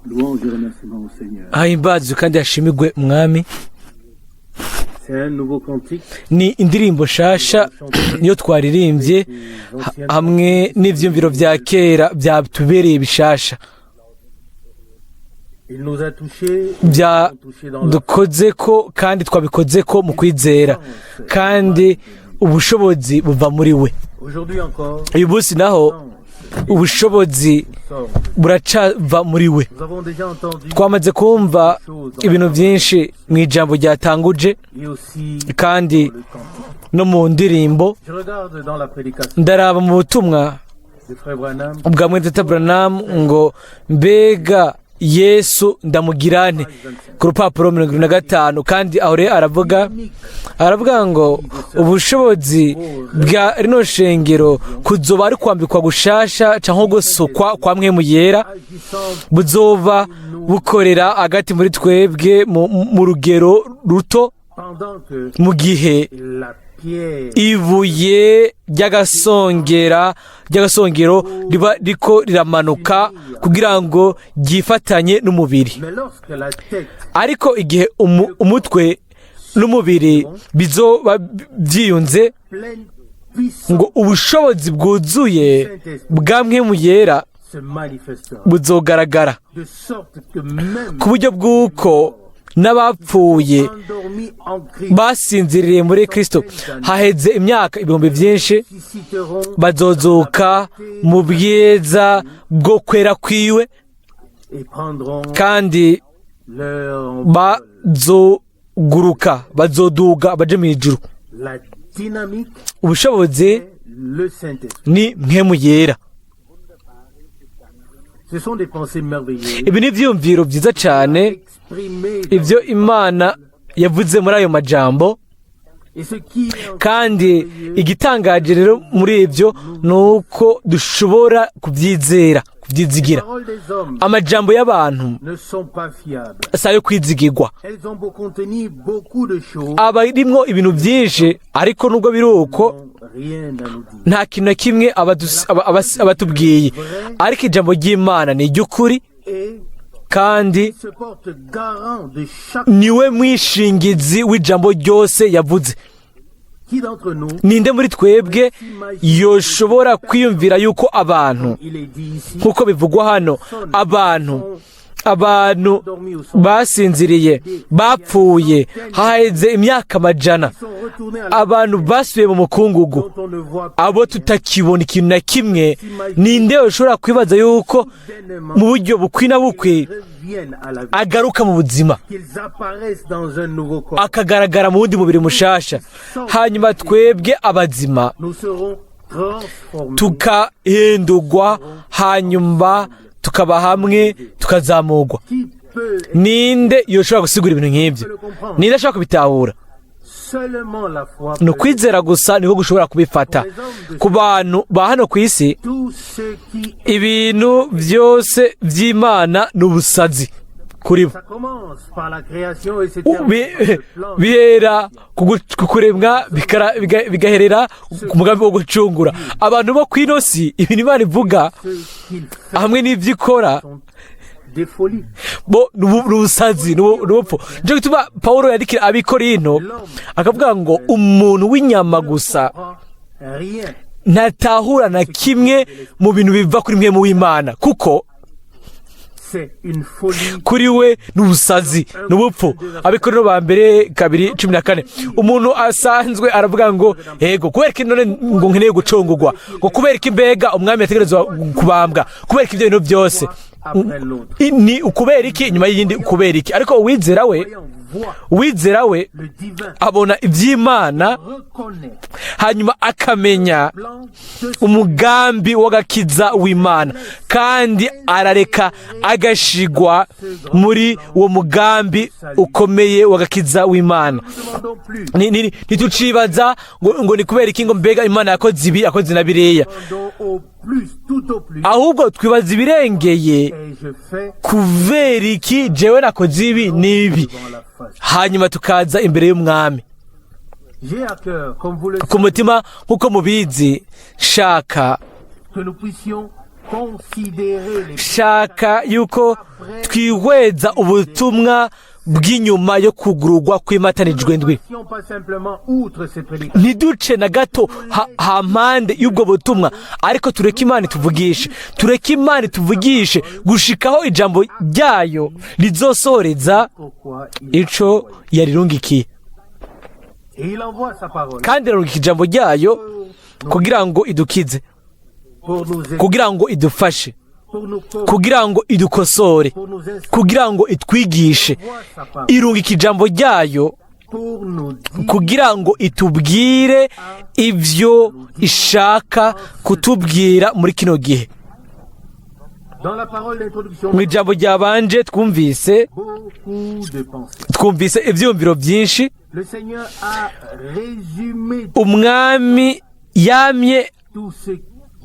Louange et remerciement au Seigneur. Ahimbazwe kandi hashimigwe Umwami. C'est un nouveau cantique. Ni indirimbo nshasha niyo twaririmbye hamwe n'ivyumviro vya kera byatubereye bishasha. Il nous a touchés, Bya touchés dans la dukoze ko kandi twabikoze ko mu kwizera, kandi ubushobozi buva muri we. Aujourd'hui encore, Uyu munsi naho ubushobozi sort. buracava muri we. Nous avons déjà entendu Twamaze kumva ibintu byinshi mu ijambo ryatanguje et aussi kandi le cantique. no mu ndirimbo. Je regarde dans la prédication Ndaraba mu butumwa de Frère Branham, bwa mwene Branham ngo "Mbega Yesu ndamugira nte?" ku rupapuro 75, kandi aho rero aravuga ngo ubushobozi bwa rino shengero kuzoba ari kwambikwa gushasha cyangwa gusukwa kwa Mpwemu Yera, agissant buzoba bukorera hagati muri twebwe mu rugero ruto pendant que mu gihe la pierre ibuye ry'agasongero riba riko riramanuka kugira ngo ryifatanye n'umubiri. Mais lorsque la tête Ariko igihe umutwe n'umubiri bizoba byiyunze, pleine puissance ngo ubushobozi bwuzuye bwa Mpwemu Yera se manifestera, buzogaragara, de sorte que même ku buryo bw'uko n'abapfuye endormis en Christ basinziriye muri Kristo haheze imyaka ibihumbi byinshi susciteront bazozuka mu bwiza bwo kwera kwiwe et prendront kandi leur envol. Bazoguruka, bazoduga baje mu ijuru. La dynamique Ubushobozi est le Saint-Esprit. ni Mpwemu Yera. Ce sont des pensées merveilleuses Ibi ni ibyiyumviro byiza cyane exprimées ibyo Imana yavuze muri ayo majambo. Et ce qui est encore Kandi merveilleux, igitangaje rero muri ibyo ni uko dushobora kubyizera, kubyizigira. les paroles des hommes Amajambo y'abantu ne sont pas fiables. si ayo kwizigirwa. Elles ont beau contenir beaucoup de choses, Aba arimwo ibintu byinshi, ariko nubwo biri uko, n'ont rien à nous dire. nta kintu na kimwe abatubwiye, ariko ijambo ry'Imana ni iry'ukuri Et kandi se porte garant de chaque niwe mwishingizi w'ijambo ryose yavuze. Qui d'entre nous, Ninde muri twebwe yoshobora kwiyumvira yuko abantu, il est dit ici, nk'uko bivugwa hano, abantu basinziriye, bapfuye haheze imyaka amajana, sont retournés à la abantu basubiye mu mukungugu, dont on ne voit pas abo tutakibona ikintu na kimwe, ninde ushobora kwibaza yuko mu buryo bukwi na bukwi reviennent à la vie, agaruka mu buzima, qu'ils apparaissent dans un nouveau corps? Akagaragara mu wundi mubiri mushasha, hanyuma twebwe abazima Nous serons transformés. Tukahindurwa, hanyuma tukaba hamwe, tukazamurwa? Qui peut Ninde yoshobora gusigura ibintu nk'ibyo? le comprendre? Ninde ashobora kubitahura? Seulement la foi Ni peut. ukwizera gusa niko gushobora kubifata. Ku bantu ba hano ku isi, Tout ce qui ibintu byose by'Imana ni ubusazi kuri bo. Ça commence par la création et se termine par le plan. Bihera ku kuremwa, bigaherera ku mugambi wo gucungura abantu bo ku ino si. Ibintu Imana ivuga Ce qu'il fait hamwe n'ibyo ikora sont des folies. bo ni ubusazi, ni ubupfu. Nicyo gituma Pawulo yandikira Abikorino akavuga ngo umuntu w'inyama gusa Comprend rien. ntatahura na kimwe mu bintu biva kuri Mpwemu w'Imana, kuko C'est une folie. kuri we ni ubusazi, ni ubupfu. Abikorino ba mbere 2:14. Umuntu asanzwe aravuga ngo yego, kubera ko none ngo nkeneye gucungurwa, ngo kubera ko imbega Umwami yategerezwa kubambwa, kubera ko ibyo bintu byose Après l'autre. Ni ukubera iki inyuma y'iyindi, ukubera iki? Ariko uwizera we, Voyons, voit uwizera we le divin, abona iby'Imana, reconnaît hanyuma akamenya plan de umugambi w'agakiza w'Imana, kandi arareka agashigwa muri uwo mugambi ukomeye w'agakiza w'Imana. Nous ne demandons plus. Ntitucibaza ngo ni kubera iki, ngo mbega Imana yakoze ibi, yakoze na biriya. Demandons au plus, tout au plus. Ahubwo twibaza ibirengeye: Ai-je fait kubera iki jewe nakoze ibi n'ibi? devant la face. Hanyuma tukaza imbere y'Umwami. J'ai à cœur, comme vous le Ku mutima, nk'uko mubizi, shaka que nous puissions Considérer les Shaka yuko twihweza ubutumwa bw'inyuma yo kugururwa kw'imatanijwe ndwi. Passions pas simplement outre ces prédications. Ntiduce na gato hampande y'ubwo butumwa, ariko tureke Imana ituvugishe, tureke Imana ituvugishe gushikaho ijambo ryayo rizosoreza Pourquoi il ico yarirungikiye. Et il envoie sa parole Kandi irarungika ijambo ryayo kugira ngo idukize, pour nous aider, kugira ngo idufashe, pour nous corriger, kugira ngo idukosore, pour nous instruire. kugira ngo itwigishe. Envoie sa parole Irungika ijambo ryayo pour nous dire kugira ngo itubwire ibyo ishaka kutubwira muri kino gihe. Dans la parole d'introduction, Mu ijambo ryabanje twumvise beaucoup de pensées. twumvise ibyiyumviro byinshi. Le Seigneur a résumé Umwami yamye tout ce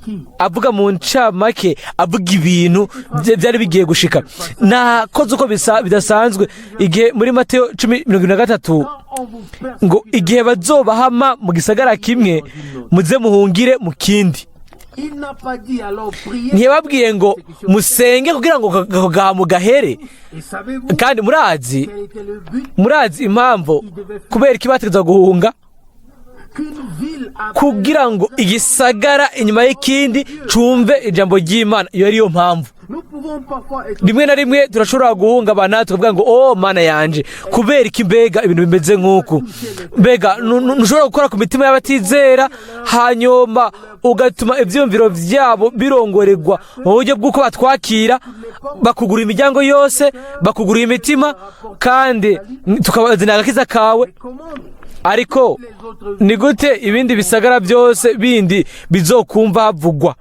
qui avuga mu ncamake, avuga ibintu byari bigiye gushika. Nakoze uko bidasanzwe igihe muri Mateyo 10:73 Quand on vous persécute, ngo igihe bazobahama mu gisagara kimwe, muze muhungire mu kindi. Il n'a pas dit alors priez. Ntiyababwiye ngo musenge kugira ngo ako gahamo gahere. Et savez-vous Kandi murazi quel était le but? murazi impamvu kubera iki bategerezwa guhunga? Qu'une ville après Kugira ngo igisagara inyuma y'ikindi cumve ijambo ry'Imana. Iyo ariyo mpamvu. Nous pouvons parfois être Rimwe na rimwe turashobora guhungabana, tukavuga ngo: "Oh Mana yanje, kubera iki mbega ibintu bimeze nk'uku?" Mbega ntushobora gukora ku mitima y'abatizera, hanyuma ugatuma ibyiyumviro byabo birongorerwa mu buryo bw'uko batwakira, bakugura imiryango yose, bakugura imitima, kandi tukabazanira agakiza kawe. Comment Ariko les autres ni gute ibindi bisagara byose bindi bizokumva havugwa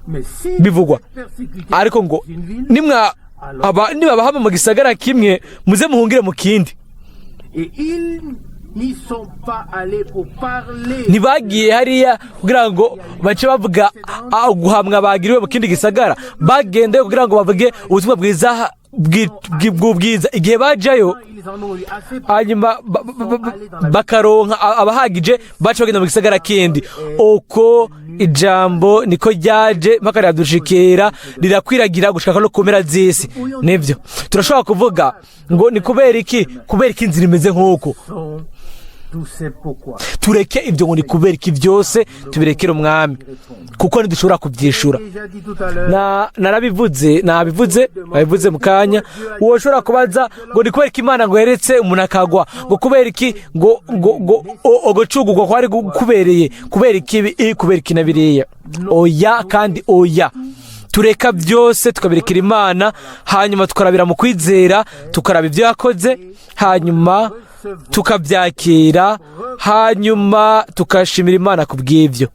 Mais si bivugwa? vous êtes persécuté Ariko ngo dans une ville, nimwa aba nibabahama mu gisagara kimwe, muze muhungire mu kindi. Et ils n'y sont pas allés pour parler Ntibagiye hariya kugira ngo bace bavuga guhamwa bagiriwe mu kindi gisagara. Bagendeye kugira ngo bavuge ubutumwa bwiza bw'ubwiza. Igihe bajayo, Ils en ont eu assez. hanyuma bakaronka abahagije, baca bagenda mu gisagara kindi. Uko ijambo niko ryaje mpaka riradushikira, rirakwiragira gushika no ku mpera z'isi. Nibyo turashobora kuvuga ngo ni kubera iki, kubera iki inzira imeze nk'uko. Sont tous c'est pourquoi. Tureke ibyo ngo ni kubera iki byose, tubirekere Umwami, kuko ntidushobora kubyishura. Déjà dit tout à l'heure, Na narabivuze, nabivuze, nabivuze mu kanya. Woshobora kubaza ngo ni kubera iki Imana ngo yeretse umuntu akagwa, ngo kubera iki ngo ugucugurwa kwari kubereye, kubera iki ibi, kubera iki na biriya. Oya kandi oya. Tureka byose tukabirekera Imana, hanyuma tukarabira mu kwizera, tukaraba ibyo yakoze, hanyuma tukabyakira, hanyuma tukashimira Imana ku bw'ibyo.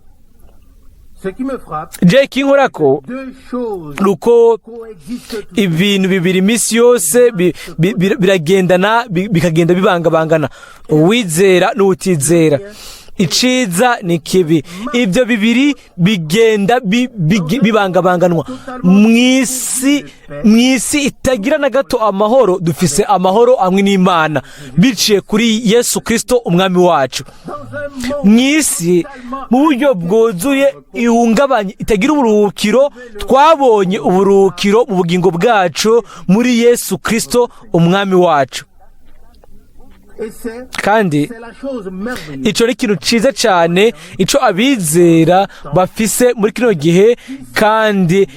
Ce qui me frappe, Je ikinkorako deux choses ni uko coexistent toujours. ibintu bibiri iminsi yose biragendana, bikagenda bibangabangana: uwizera n'utizera, iciza ni kibi. Ibyo bibiri bigenda bibangabanganwa mu isi itagira na gato amahoro. Dufise amahoro amwe n'Imana biciye kuri Yesu Kirisito Umwami wacu. Dans un monde Mu isi mu buryo bwuzuye ihungabanye, itagira uburuhukiro, twabonye uburuhukiro mu bugingo bwacu muri Yesu Kirisito Umwami wacu. Et c'est Kandi c'est la chose merveilleuse. icyo ni ikintu cyiza cyane icyo abizera bafise muri kino gihe, kandi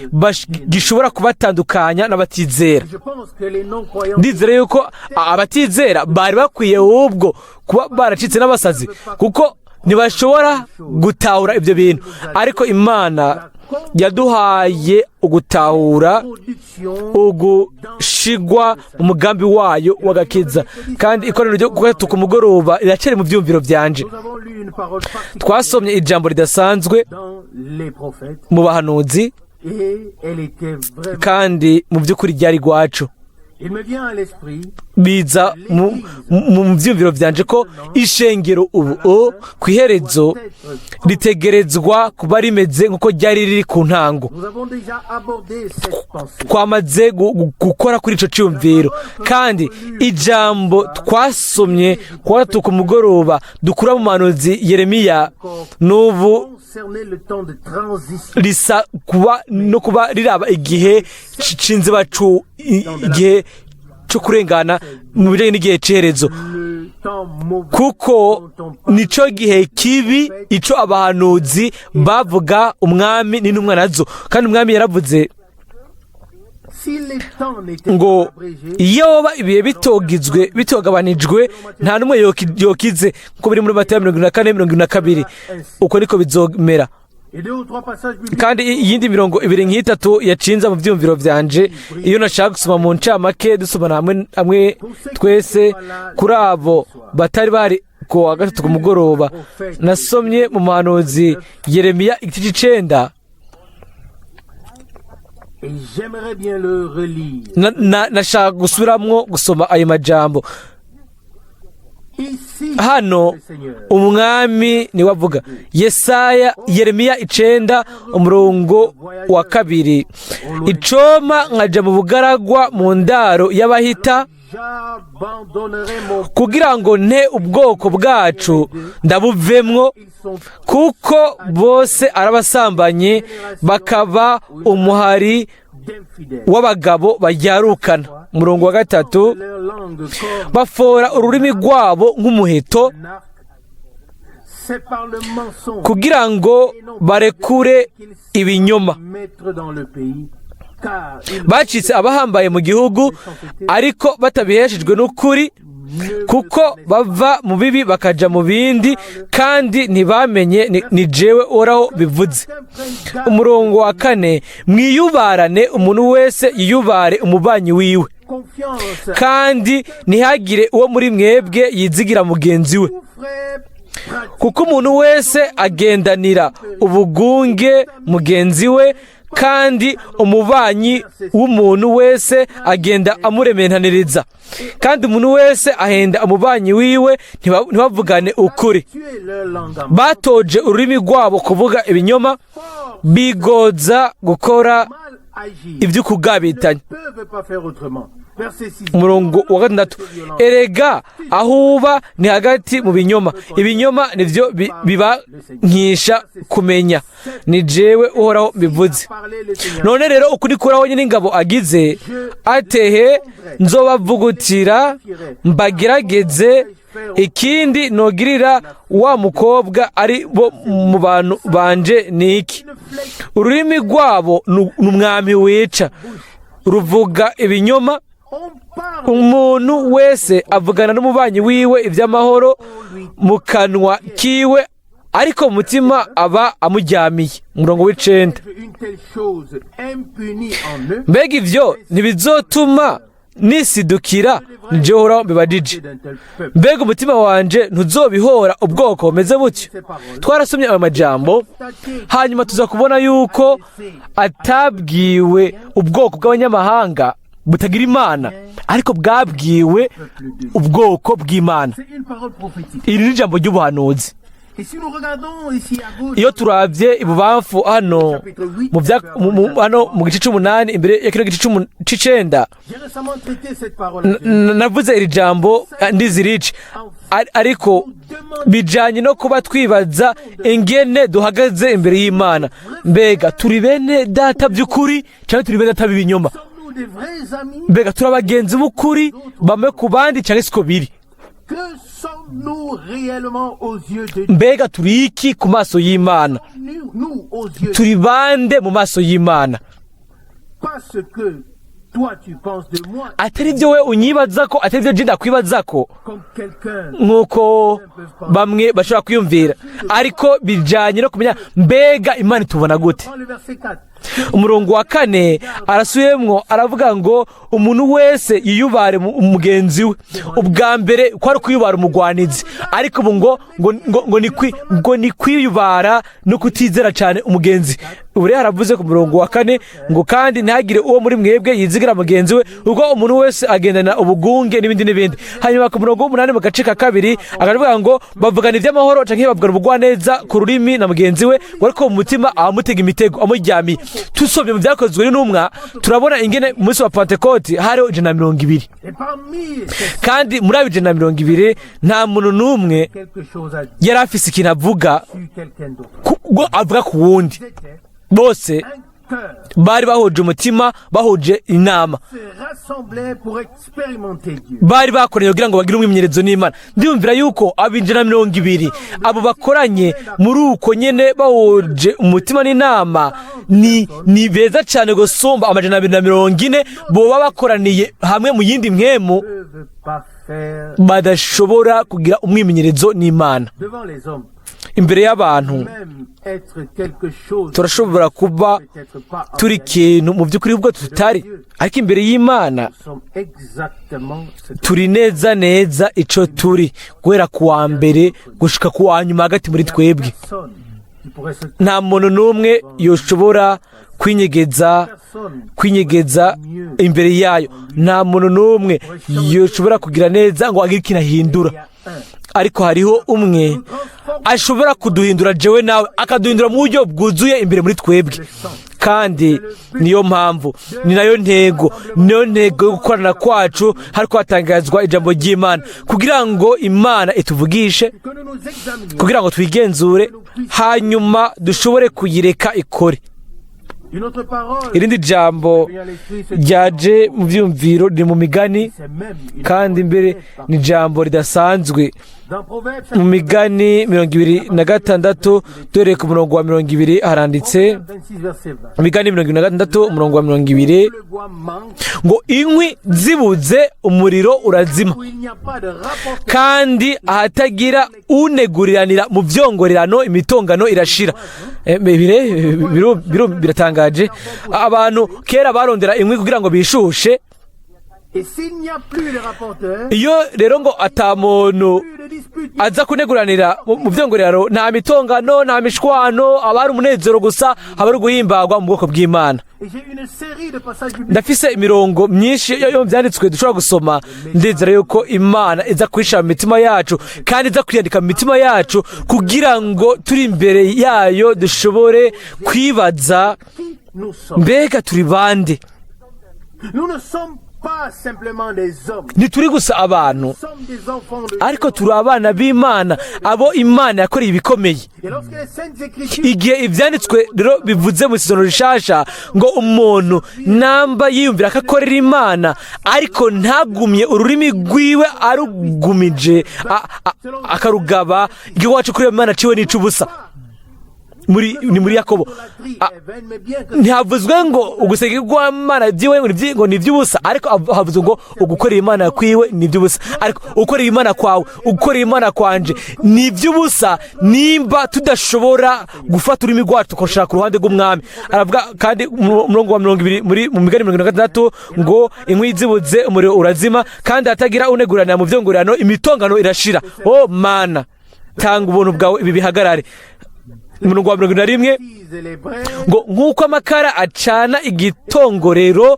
gishobora kubatandukanya n'abatizera. Je pense que les non-croyants Ndizera yuko abatizera bari bakwiye ahubwo kuba baracitse n'abasazi, kuko ntibashobora gutahura ibyo bintu. Ariko Imana yaduhaye ugutahura, production ugushigwa mu mugambi wayo w'agakiza. Kandi ikoraniro ryo ku gatatu ku mugoroba riracari mu byumviro byanje. Nous avons lu une parole particulière Twasomye ijambo ridasanzwe dans les prophètes mu bahanuzi, et elle était vraiment. kandi mu by'ukuri ryari rwacu. Il me vient à l'esprit Biza mu byumviro byanje ko ishengero ubu ku iherezo ritegerezwa kuba rimeze nk'uko ryari riri ku ntango. Nous avons déjà abordé cette pensée. Twamaze gukora kuri ico cyumviro, kandi ijambo twasomye ku wa gatatu ku mugoroba dukura mu muhanuzi Yeremiya n'ubu concernait le temps de transition. Risa kuba no kuba riraba igihe c'inzibacu, igihe cyo kurengana mu bijyanye n'igihe c'iherezo. Le temps mauvais Kuko dont on parle. nico gihe kibi ico abahanuzi bavuga, umwami n'intumwa nazo. Kandi umwami yaravuze Si les temps n'étaient ngo pas abrégés, iyo ibihe bitogizwe, bitogabanijwe, nta n'umwe yokize, nkuko biri muri Matayo 74, 72. Uko niko bizomera. Et deux ou trois passages bibliques Kandi iyindi mirongo ibiri nk'itatu yacinza mu byumviro byanje, iyo nashaka gusoma mu ncamake, dusomana hamwe hamwe twese. Kuri abo batari bahari ku wa gatatu ku mugoroba, nasomye mu muhanuzi Yeremiya igice c'icenda. Et j'aimerais bien le relire. Nashaka gusubiramwo gusoma ayo majambo. Ici, Hano le Seigneur. umwami niwe avuga. Yesaya, Yeremiya 9, umurongo wa 2: "Icompa nkaja mu bugaragwa, mu ndaro y'abahita, J'abandonnerai mon kugira ngo nte ubwoko bwacu ndabuvemwo, Ils sont kuko bose ari abasambanyi, bakaba umuhari d'infidèles. w'abagabo baryarukana." Umurongo wa 3: Leur langue comme "Bafora ururimi rwabo nk'umuheto, un arc. C'est par le mensonge kugira ngo barekure ibinyoma. mettre dans le pays, car ils Bacitse abahambaye mu gihugu, ariko batabiheshejwe n'ukuri, ne kuko bava mu bibi bakaja mu bindi, kandi ntibamenye. Ni jewe Uhoraho bivuze." Umurongo wa 4: "Mwiyubarane, umuntu wese yiyubare umubanyi wiwe, confiance. kandi ntihagire uwo muri mwebwe yizigira mugenzi we, Tout frère pratique kuko umuntu wese agendanira ubugunge mugenzi we, kandi umubanyi w'umuntu wese agenda amurementaniriza. Kandi umuntu wese ahenda umubanyi wiwe, ntibavugane ukuri. Tuer leur langue en Batoje ururimi rwabo kuvuga ibinyoma, bigoza gukora mal agir. iby'ukugabitanya." Ne peuvent pas faire autrement. Verset 6. Umurongo wa 6: "Erega aho uba ni hagati mu binyoma, ibinyoma nivyo bibankisha kumenya. Ni jewe Uhoraho bivuze." Parler le Seigneur. None rero ukuri kuraho nyine ingabo agize atehe: "Nzobavugutira mbagerageze. Ikindi nogirira wa mukobwa ari bo mu bantu banje ni iki? Ururimi rwabo ni umwami wica, ruvuga ibinyoma. On parle Umuntu wese avugana n'umubanyi wiwe iby'amahoro mu kanwa kiwe, ariko mu mutima aba amuryamiye." Umurongo w'9: une telle chose impunie en eux. "Mbega ivyo ntibizotuma nisidukira? Ni jewe Uhoraho mbibajije. D'un tel peuple. Mbega umutima wanje ntuzobihora ubwoko bumeze butyo?" Twarasomye ayo majambo, hanyuma tuza kubona yuko atabwiwe ubwoko bw'abanyamahanga butagira Imana, ariko bwabwiwe ubwoko bw'Imana. C'est une parole prophétique. Iri ni ijambo ry'ubuhanuzi. Et si nous regardons ici à gauche, Iyo turabye ibubamfu hano mu bya hano mu gice c'umunani, imbere ya kino gice c'icenda, j'ai récemment traité cette parole. Navuze iri jambo ndizirice, ariko bijanye no kuba twibaza ingene duhagaze imbere y'Imana. Mbega turi bene data by'ukuri, cyangwa turi bene data b'ibinyoma? Sommes-nous des vrais amis? Mbega turi abagenzi b'ukuri bamwe ku bandi, cyangwa siko biri? Que sommes-nous réellement aux yeux de Dieu? Mbega turi iki ku maso y'Imana? Nous, nous, aux yeux, Turi bande mu maso y'Imana? pas ce que toi tu penses de moi Atari ibyo we unyibaza ko, atari ibyo je ndakwibaza ko, comme quelqu'un. nk'uko bamwe bashobora kwiyumvira, ariko bijanye no kumenya mbega Imana itubona gute. Prends le verset 4. Umurongo wa 4 arasubiyemwo, aravuga ngo umuntu wese yiyubare mugenzi we. Ubwa mbere kwari kwiyubara umugwanizi, ariko ubu ngo ni kwiyubara no kutizera cyane umugenzi. Ubu rero haravuze ku murongo wa 4 ngo kandi ntihagire uwo muri mwebwe yizigira mugenzi we, kuko umuntu wese agendana ubugunge, n'ibindi n'ibindi. Hanyuma ku murongo w'8 mu gace ka kabiri akavuga ngo bavugana iby'amahoro canke bavugana ubugwaneza ku rurimi na mugenzi we, ngo ariko mu mutima abamutega imitego amuryamiye. Tusomye mu Byakozwe n'Intumwa, turabona ingene mu munsi wa Pantekoti hariho 120. Et parmi ces Kandi muri abo 120, nta muntu n'umwe quelque chose à dire yari afise ikintu avuga sur quelqu'un d'autre. Ngo avuga ku wundi. Ils étaient Bose un cœur, bari bahuje umutima, bahuje inama, se rassemblaient pour expérimenter Dieu. bari bakoranye kugira ngo bagire umwimenyerezo n'Imana. Ndiyumvira yuko abo 120, abo bakoranye muri uko nyene bahuje umutima n'inama, ni beza cyane gusumba 240 boba bakoraniye hamwe mu yindi mpwemu Ne peuvent pas faire badashobora kugira umwimenyerezo n'Imana. devant les hommes. Imbere y'abantu Même être quelque chose, turashobora kuba peut-être pas en turi réalité, ikintu mu by'ukuri ubwo tutari, ariko imbere y'Imana nous sommes exactement ce que turi neza neza ico turi, guhera ku wa mbere gushika ku wa nyuma hagati muri twebwe. Personne qui pourrait se Nta muntu n'umwe yoshobora kwinyegeza personne kwinyegeza imbere yayo. Nta muntu n'umwe yoshobora kugira neza ngo agire ikintu ahindura. Il y a un Ariko hariho umwe ashobora kuduhindura jewe nawe, akaduhindura mu buryo bwuzuye imbere muri twebwe. Kandi niyo mpamvu, ni nayo ntego, niyo ntego yo gukorana kwacu hariko hatangazwa ijambo ry'Imana, kugira ngo Imana ituvugishe, que nous nous examinions. kugira ngo twigenzure, hanyuma dushobore kuyireka ikore. Une autre parole Irindi jambo vient à l'esprit, c'est ryaje mu byumviro ni mu Migani, c'est même une kandi mbere ni ijambo ridasanzwe. Dans Proverbes Mu Migani 26, duhereye ku murongo wa 20, haranditse: 26 verset 20. Imigani 26, umurongo wa 20: Le bois manque, Ngo inkwi zibuze, umuriro urazima, où il n'y a pas de rapporteur. kandi ahatagira uneguriranira mu byongorerano, imitongano irashira. Biratangaje. Abantu kera barondera inkwi kugira ngo bishushe. Et s'il n'y a plus de rapporteur, Iyo rero ngo ata muntu plus de dispute, aza kuneguranira mu byongorerano, nta mitongano, nta mishwano, aba ari umunezero gusa, haba ari uguhimbagwa mu bwoko bw'Imana. Et j'ai une série de passages bibliques Ndafise imirongo myinshi yo mu Byanditswe dushobora gusoma. Ndizera yuko Imana iza kwishyira mu mitima yacu kandi iza kwiyandika mu mitima yacu, kugira ngo turi imbere yayo dushobore kwibaza: qui nous sommes. Mbega turi bande? Nous ne sommes pas simplement des hommes. Ntituri gusa abantu, Nous sommes des enfants de ariko turi abana b'Imana, abo Imana yakoreye ibikomeye. Et lorsque les Saintes Écritures Igihe Ibyanditswe rero bivuze mu Isezerano Rishasha ngo umuntu namba yiyumvira ko akorera Imana, ariko ntagumye ururimi rwiwe arugumije akarugaba, igikorwa cyo kureba Imana ciwe nica ubusa. Ni muri Yakobo. l'idolâtrie est vaine, mais bien que Ntihavuzwe ngo ugusenga kw'Imana byiwe ngo ni iby'ubusa, ariko havuzwe ngo ugukorera Imana kwiwe ni iby'ubusa. Ariko ugukorera Imana kwawe, ugukorera Imana kwanje ni iby'ubusa nimba tudashobora gufata ururimi rwacu tukarushira ku ruhande rw'Umwami. Aravuga kandi mu murongo wa 20 muri mu Migani 26 ngo inkwi zibuze, umuriro urazima, kandi hatagira uneguranira mu byongorerano, imitongano irashira. Oh Mana, tanga ubuntu bwawe ibi bihagarare. Umurongo wa 21: disent les braises Ngo nk'uko amakara acana igitongorero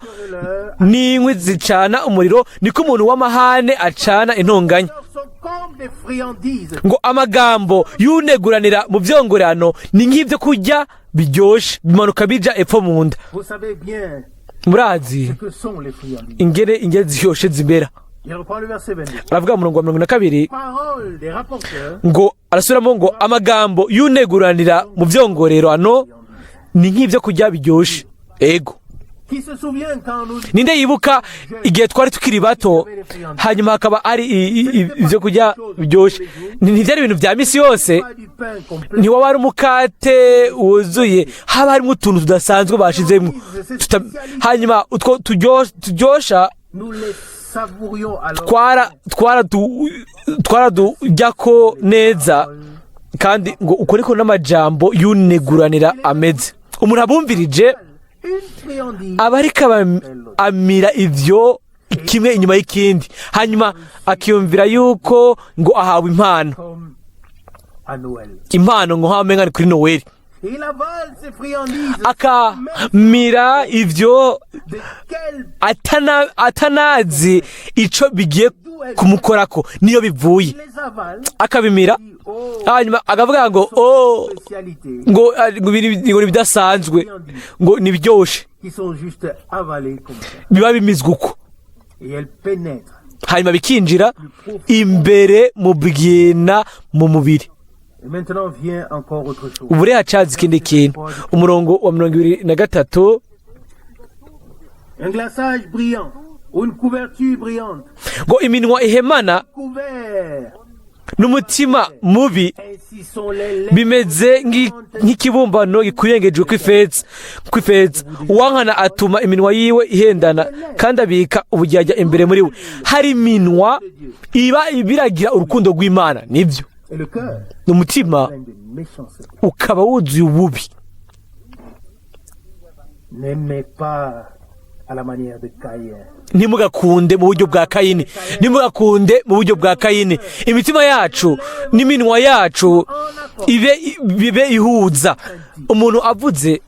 n'inkwi zicana umuriro, niko umuntu w'amahane acana intonganya. Sont comme des friandises. Ngo amagambo y'uneguranira mu byongorerano ni nk'ibyo kurya biryoshe, bimanuka bija epfo mu nda. Vous savez bien Murazi ce que sont les friandises. ingene ingene ziryoshe zimera. Il reprend le verset 22. Aravuga mu murongo wa 22: Parole des rapporteurs Ngo arasubiramo ngo amagambo y'uneguranira mu byongorerano ni nk'ibyo kurya biryoshe. Ego. Qui se souvient quand nous Ninde yibuka igihe twari tukiri bato, hanyuma hakaba ari ibyo kurya biryoshye? Ntibyari ibintu bya misi yose. Pas du pain complet. Ntiwaba ari umukate wuzuye, haba harimo utuntu tudasanzwe bashizemo. Hanyuma utwo turyosha Nous les savourions alors. Twaraturya neza. Kandi ngo uko niko n'amajambo y'uneguranira ameze. Umuntu abumvirije Une friandise aba ariko amira ivyo kimwe inyuma y'ikindi, hanyuma akiyumvira yuko ngo ahawe impano, comme à Noël. impano ngo nk'aho umenga ni kuri Noweli. Il avale ces friandises. Akamira ivyo De quelle atanazi ico bigiye kumukorako niyo bivuye, Il les avale. akabimira, Dit, oh, hanyuma akavuga ngo oh, spécialité ngo ah, ngo ngo ibidasanzwe, ngo nibiryoshe, qui sont juste avalées comme ça. Biba bimizwe uko. Et elles pénètrent. Hanyuma bikinjira imbere mu bwina, mu mubiri. Et maintenant vient encore autre chose. Ubu rero hacaza ikindi kintu, umurongo wa 23. Un glaçage brillant ou une couverture brillante. Ngo iminwa ihemana Couvert. n'umutima mubi Ainsi sont les lèvres. bimeze nk'ikibumbano gikurengejwe kw'ifeza. Uwankana atuma iminwa yiwe ihendana, kandi abika ubujyajya imbere muri we. Hari iminwa iba biragira urukundo rw'Imana, nibyo, Et le cœur umutima plein de méchanceté. ukaba wuzuye ububi. N'aimez pas à la manière de Caïn. Ntimugakunde mu buryo bwa Kayini, ntimugakunde mu buryo bwa Kayini. Imitima yacu n'iminwa yacu ibe bibe ihuza. Umuntu avuze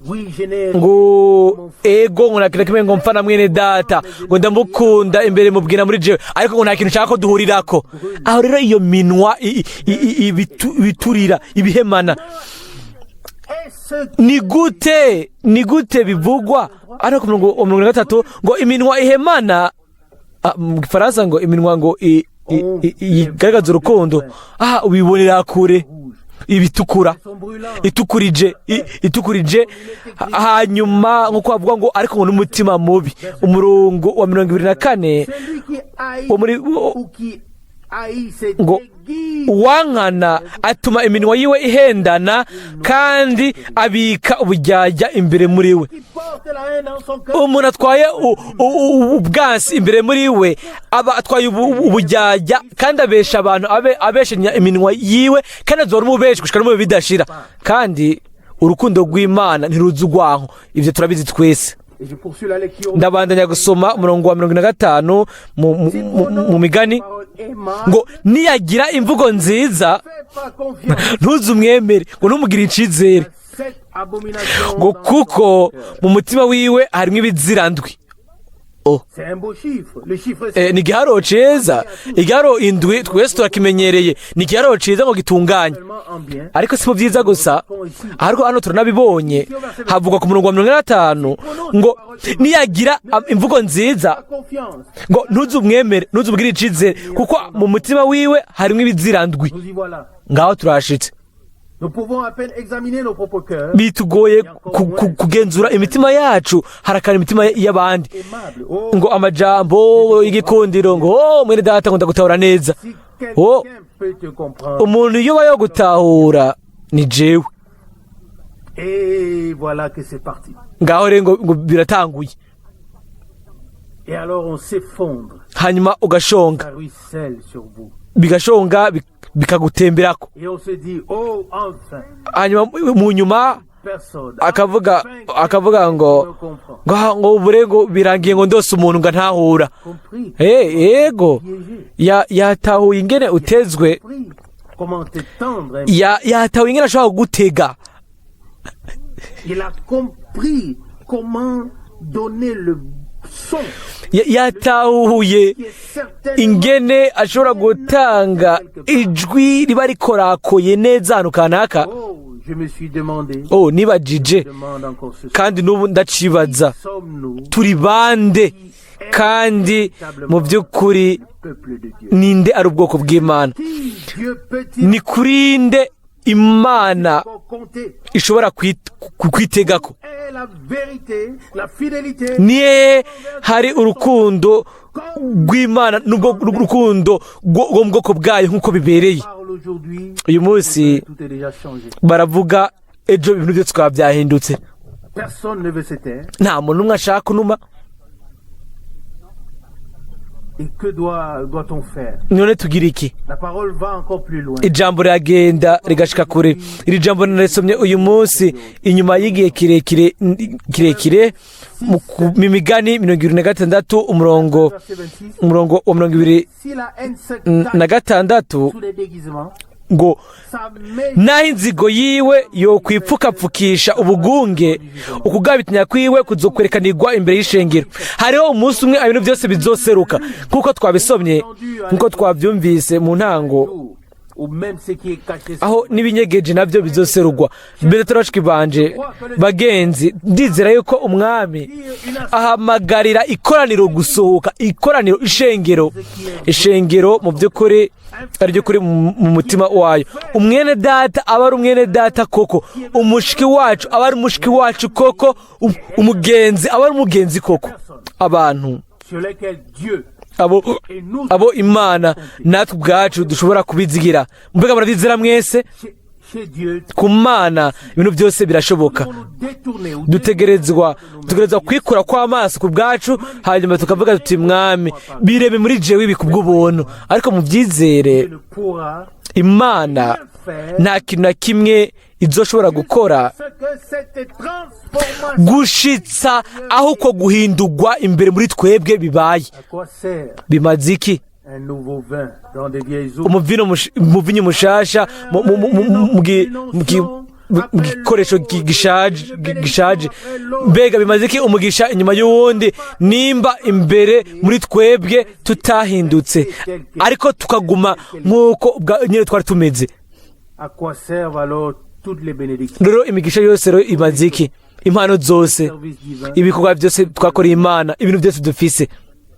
Oui, je n'ai ngo ego, ngo nta kintu na kimwe ngo mpfa na mwene data, ngo ndamukunda imbere mubwira muri jewe, ariko ngo nta kintu nshaka ko duhurirako. Aho rero iyo minwa ibiturira, ibihemana. Est ce Ni gute bivugwa ariko ku murongo wa 33 ngo iminwa ihemana, ah, mu Gifaransa ngo iminwa ngo igaragaza urukundo, ah, ubibonera kure, ibitukura, sont brûlants. itukurije, hanyuma nk'uko bavuga ngo ariko ngo n'umutima mubi. Umurongo wa 24. Celui qui haït wo muri ou qui haït se ngo déguise. Uwankana atuma iminwa yiwe ihendana, kandi abika ubujyajya imbere muri we. Qui porte la haine dans son cœur. Umuntu atwaye ubwansi imbere muri we, aba atwaye ubujyajya, kandi abesha abantu, abe abeshanya iminwa yiwe, kandi azora umubeshi gushika no mu bihe bidashira. Kandi urukundo rw'Imana ntiruzi urwanko, ivyo turabizi twese. Et je poursuis la lecture. Ndabandanya gusoma umurongo wa 45 mu Migani. Parole aimable, Ngo niyagira imvugo nziza, fais pas confiance ntuze umwemere, ngo ntumugire icizere, à cette abomination ngo dans kuko son cœur. mu mutima wiwe harimo ibizirandwi. Oh. C'est un beau chiffre. Le chiffre Ni igiharuro ciza, igiharuro 7 twese turakimenyereye. Ni igiharuro ciza ngo gitunganye, seulement en bien. ariko si mu byiza gusa. Ariko hano turanabibonye, havugwa ku murongo wa 45 ngo niyagira imvugo nziza, Confiance. ngo ntuze umwemere, ntuze umugire icizere, kuko mu mutima wiwe harimo ibizirandwi. Nous y voilà. Ngaho turashitse. Nous pouvons à peine examiner nos propres cœurs. Bitugoye kugenzura imitima yacu, harakana imitima y'abandi. Aimable. Oh, Ngo amajambo y'igikundiro, ngo oh, mwene data, ngo ndagutahura neza. si quelqu'un Oh. peut te comprendre. Umuntu iyo yo gutahura ni jewe. Et voilà que c'est parti. Ngaho rero ngo biratanguye. Et alors on s'effondre. Hanyuma ugashonga. Ça ruisselle sur vous. Bigashonga, bikagutemberako. Et on se dit, oh, enfin, Hanyuma mu nyuma personne. akavuga Enfin, akavuga ngo me comprend. ngo ngo ubure, ngo birangiye, ngo ndose umuntu ngo ntahura. Compris. Yego. Piégé. Yatahuye ingene utezwe. Compris. Comment te tendre un Yatahuye ingene ashobora kugutega. Il a compris comment donner le son Yatahuye qui est certainement ingene ashobora gutanga ijwi riba rikorakoye neza ahantu kanaka. Oh, je me suis demandé, Oh, nibajije, demande encore ce soir. kandi n'ubu ndacibaza, Sommes-nous turi bande? Kandi mu by'ukuri le peuple de Dieu? ninde ari ubwoko bw'Imana? Qui Dieu peut-il Ni kuri nde Imana encore compter? ishobora kwitegako? Est la vérité, la fidélité Niye hari urukundo rw'Imana n'ubwo rukundo rwo mu bwoko bwayo nk'uko bibereye? Parle aujourd'hui, Uyu munsi tout est déjà changé. baravuga, ejo ibintu byose bikaba byahindutse. Personne ne veut se taire. Nta muntu n'umwe ashaka kunuma. Et que doit-on faire? None tugira iki? La parole va encore plus loin. Ijambo riragenda rigashika kure. Iri jambo narisomye uyu munsi inyuma y'igihe kirekire kirekire, mu Migani 26, umurongo Verset 26. umurongo wa mirongo ibiri Si la haine se na cache gatandatu. sous les déguisements, ngo Sa méchanceté naho inzigo yiwe yokwipfukapfukisha ubugunge, ukugabitanya kwiwe kuzokwerekanirwa imbere y'ishengero. Hariho umunsi umwe ibintu byose bizoseruka, nk'uko twabisomye, nk'uko twabyumvise mu ntango, ou même ce qui est caché. aho n'ibinyegeje nabyo bizoserugwa mbere. Turashiki banje bagenzi, ndizera yuko Umwami ahamagarira ikoraniro gusohoka, ikoraniro, ishengero, ishengero mu by'ukuri ari ry'ukuri mu mutima wayo. Umwene data aba ari umwene data koko, umushiki wacu aba ari umushiki wacu koko, umugenzi aba ari umugenzi koko, abantu sur lesquels Dieu abo Imana natwe ubwacu dushobora kubizigira. Mbega murabyizera mwese? Chez Dieu, Ku Mana ibintu byose birashoboka. nous détourner ou Dutegerezwa kwikura kw'amaso ku bwacu, hanyuma tukavuga tuti: "Mwami, bireme muri jewe ibi kubw'ubuntu." Ariko mubyizere, ne pourra Imana nta kintu na kimwe izoshobora gukora ce que cette transformation. gushitsa aho uko guhindurwa imbere muri twebwe bibaye. À quoi sert Bimaze iki un nouveau vin dans des vieilles eaux? Umuvinyu mushasha mu gikoresho gishaje? Mbega bimaze iki umugisha inyuma y'uwundi, nimba imbere muri twebwe tutahindutse, ariko tukaguma nk'uko nyine twari tumeze? À quoi servent alors toutes les bénédictions, Rero imigisha yose rero imaze iki, impano zose, service divin? ibikorwa byose twakoreye Imana, ibintu byose dufise?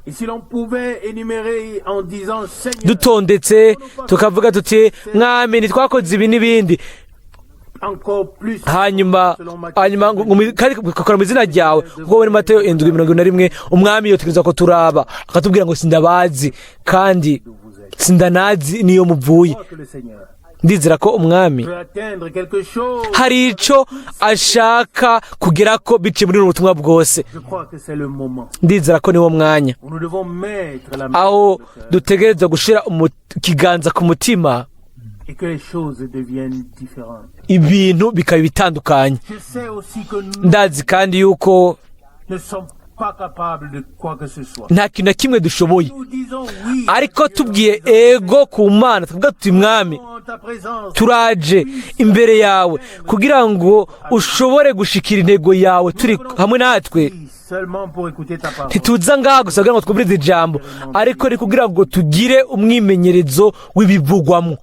Et si l'on pouvait énumérer en disant: Seigneur, Dutondetse tukavuga tuti: "Mwami, ntitwakoze ibi n'ibindi?" encore plus Hanyuma kandi ugakora mu izina ryawe, kuko muri Mateyo 7:41, Umwami yotegereza ko turaba akatubwira ngo: "Sindabazi kandi sindanazi niyo muvuye." crois que le Seigneur Ndizera ko Umwami peut atteindre quelque chose. hari ico ashaka kugera ko biciye muri ubu butumwa bwose. Je crois que c'est le moment Ndizera ko niwo mwanya où nous devons mettre la main aho sur le cœur dutegerezwa gushira ikiganza ku mutima et que les choses deviennent différentes. ibintu bikaba bitandukanye. Je sais aussi que nous Ndazi kandi yuko ne sommes pas capables de quoi que ce soit. nta kintu na kimwe dushoboye. Nous disons oui. Ariko tubwiye ego ku Mana, tukavuga tuti: "Mwami, En ta présence. turaje imbere yawe kugira ngo ushobore gushikira intego yawe turi hamwe natwe." Seulement pour écouter ta parole. Ntituza ngaha gusa kugira ngo twumvirize ijambo, ariko ni kugira ngo tugire umwimenyerezo w'ibivugwamo.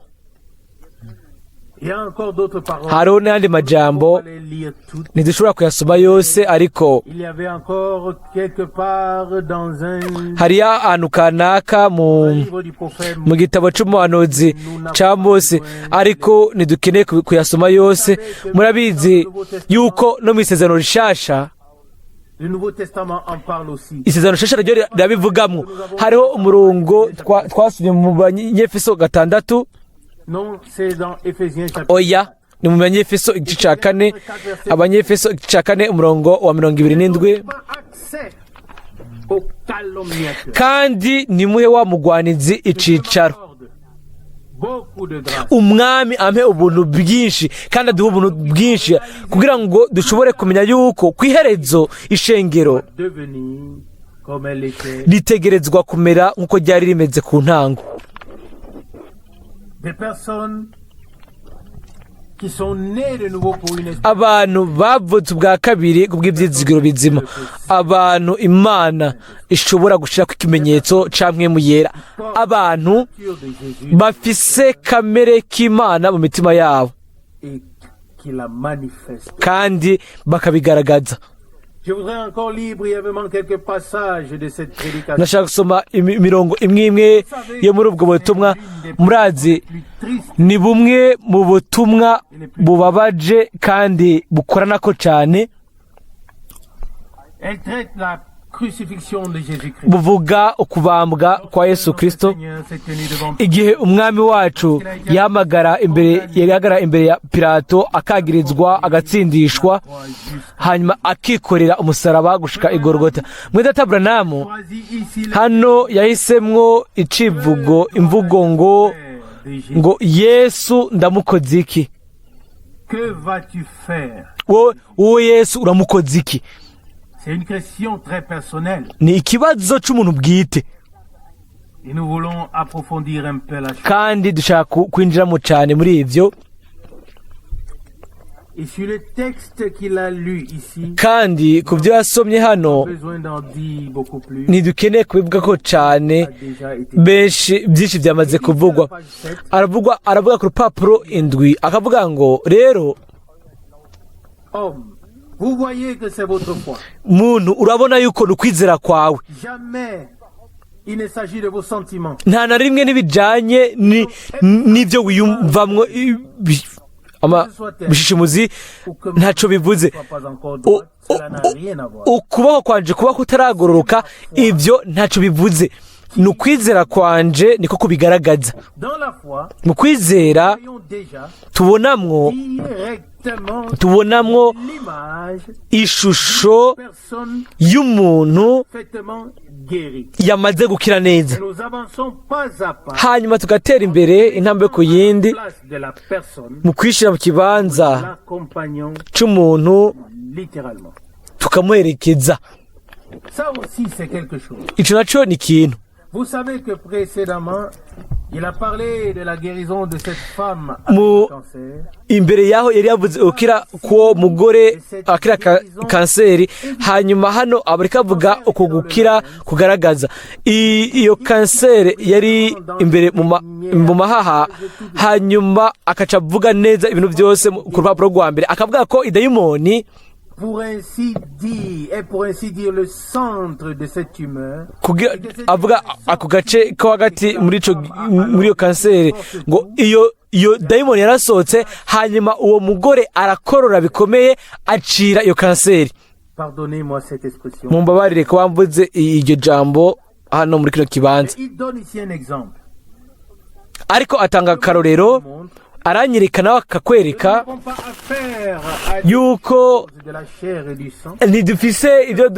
Il y a encore d'autres paroles. Hariho n'ayandi majambo. On va les lire toutes. Ntidushobora kuyasoma yose, ariko Il y avait encore quelque part dans un hariyo ahantu kanaka mu livre du prophète mu gitabo c'umuhanuzi ca Mose, ariko ntidukeneye kuyasoma yose. Murabizi yuko no mu Isezerano Rishasha, Le Nouveau Testament en parle aussi. Isezerano Rishasha naryo rirabivugamwo. Hariho umurongo twasomye mu Banyefeso 6. Non, c'est dans Éphésiens chapitre. Oya, ni mu Banyefeso igice ca 4, Abanyefeso igice ca 4, umurongo wa 27. Pas accès au calomniateur. Kandi nimuhe wa mugwanizi icicaro. Beaucoup de grâce. Umwami ampe ubuntu bwinshi kandi aduhe ubuntu bwinshi kugira ngo dushobore kumenya yuko ku iherezo ishengero Devenir comme elle était. ritegerezwa kumera nk'uko ryari rimeze ku ntango. Des personnes qui sont nées de nouveau pour une espérance. Abantu bavutse ubwa kabiri kubw'ibyizigiro bizima, abantu Imana ishobora gushyira ku ikimenyetso ca Mpwemu Yera, abantu de Jésus bafise kamere k'Imana mu mitima yabo et qui la manifeste. kandi bakabigaragaza. Je voudrais encore lire brièvement quelques passages de cette prédication. Ndashaka gusoma imirongo imwe imwe yo muri ubwo butumwa. Murazi, Plus triste ni bumwe mu butumwa bubabaje kandi bukoranako cyane. Elle traite la crucifixion de Jésus-Christ. Buvuga ukubambwa kwa Yesu Kristo. Seigneur s'est tenu devant Igihe Umwami wacu yahamagara imbere, yahagarara imbere ya Pilato, akagirizwa, agatsindishwa, hanyuma akikorera umusaraba gushika Igorogota. Mwene data Branham choisit ici le hano yahisemwo icivugo, imvugo ngo de Jésus. ngo "Yesu ndamukoze iki?" Que vas-tu faire? Wowe Yesu uramukoze iki? C'est une question très personnelle. Ni ikibazo c'umuntu bwite. Et nous voulons approfondir un peu la chose. Kandi dushaka kwinjiramo cyane muri ibyo. Et sur le texte qu'il a lu ici, Kandi ku byo yasomye hano, besoin d'en dire beaucoup plus. ntidukeneye kubivuga ko cyane. A déjà été. Benshi byinshi byamaze kuvugwa. Page 7, Aravuga ku rupapuro 7, akavuga ngo rero, Homme, vous voyez que c'est votre foi. Muntu, urabona yuko ni ukwizera kwawe. Jamais il ne s'agit de vos sentiments. Nta na rimwe n'ibijyanye n'ibyo wiyumvamwo, bishishimuzi Ou que ntacyo bivuze. ne soit pas encore droite, cela n'a rien à voir. Ukuboko kwanje kuba kutaragororoka, ibyo ntacyo bivuze. Ni ukwizera kwanje niko kubigaragaza. Dans la foi, Mu kwizera voyons déjà tubonamwo directement tubonamwo l'image ishusho personne y'umuntu parfaitement guérie. yamaze gukira neza. Et nous avançons pas à pas Hanyuma tugatera imbere intambwe ku yindi place de la personne, mu kwishyira mu kibanza l'accompagnons c'umuntu, littéralement. tukamuherekeza. Ça aussi, c'est quelque chose. Ico naco ni ikintu. Vous savez que précédemment, il a parlé de la guérison de cette femme avec le cancer. Imbere yaho yari yavuze ukira k'uwo mugore akira kanseri. Hanyuma hano aba ariko avuga uko gukira kugaragaza iyo kanseri yari imbere mu mahaha. Hanyuma akaca avuga neza ibintu byose ku rupapuro rwa mbere, akavuga ko idayimoni, Pour ainsi dire, est pour ainsi dire le centre de cette tumeur. Kugira avuga ako gace ko hagati muri iyo kanseri, ngo iyo dayimoni yarasohotse, hanyuma uwo mugore arakorora bikomeye, acira iyo kanseri. Pardonnez-moi cette expression. Mumbabarire ko wamvuze iryo jambo hano muri kino kibanza. Il donne ici un exemple. Ariko atanga akarorero, Montre. aranyereka nawe akakwereka Nous n'avons pas affaire à des yuko choses de la chair et du sang. ntidufise ibyo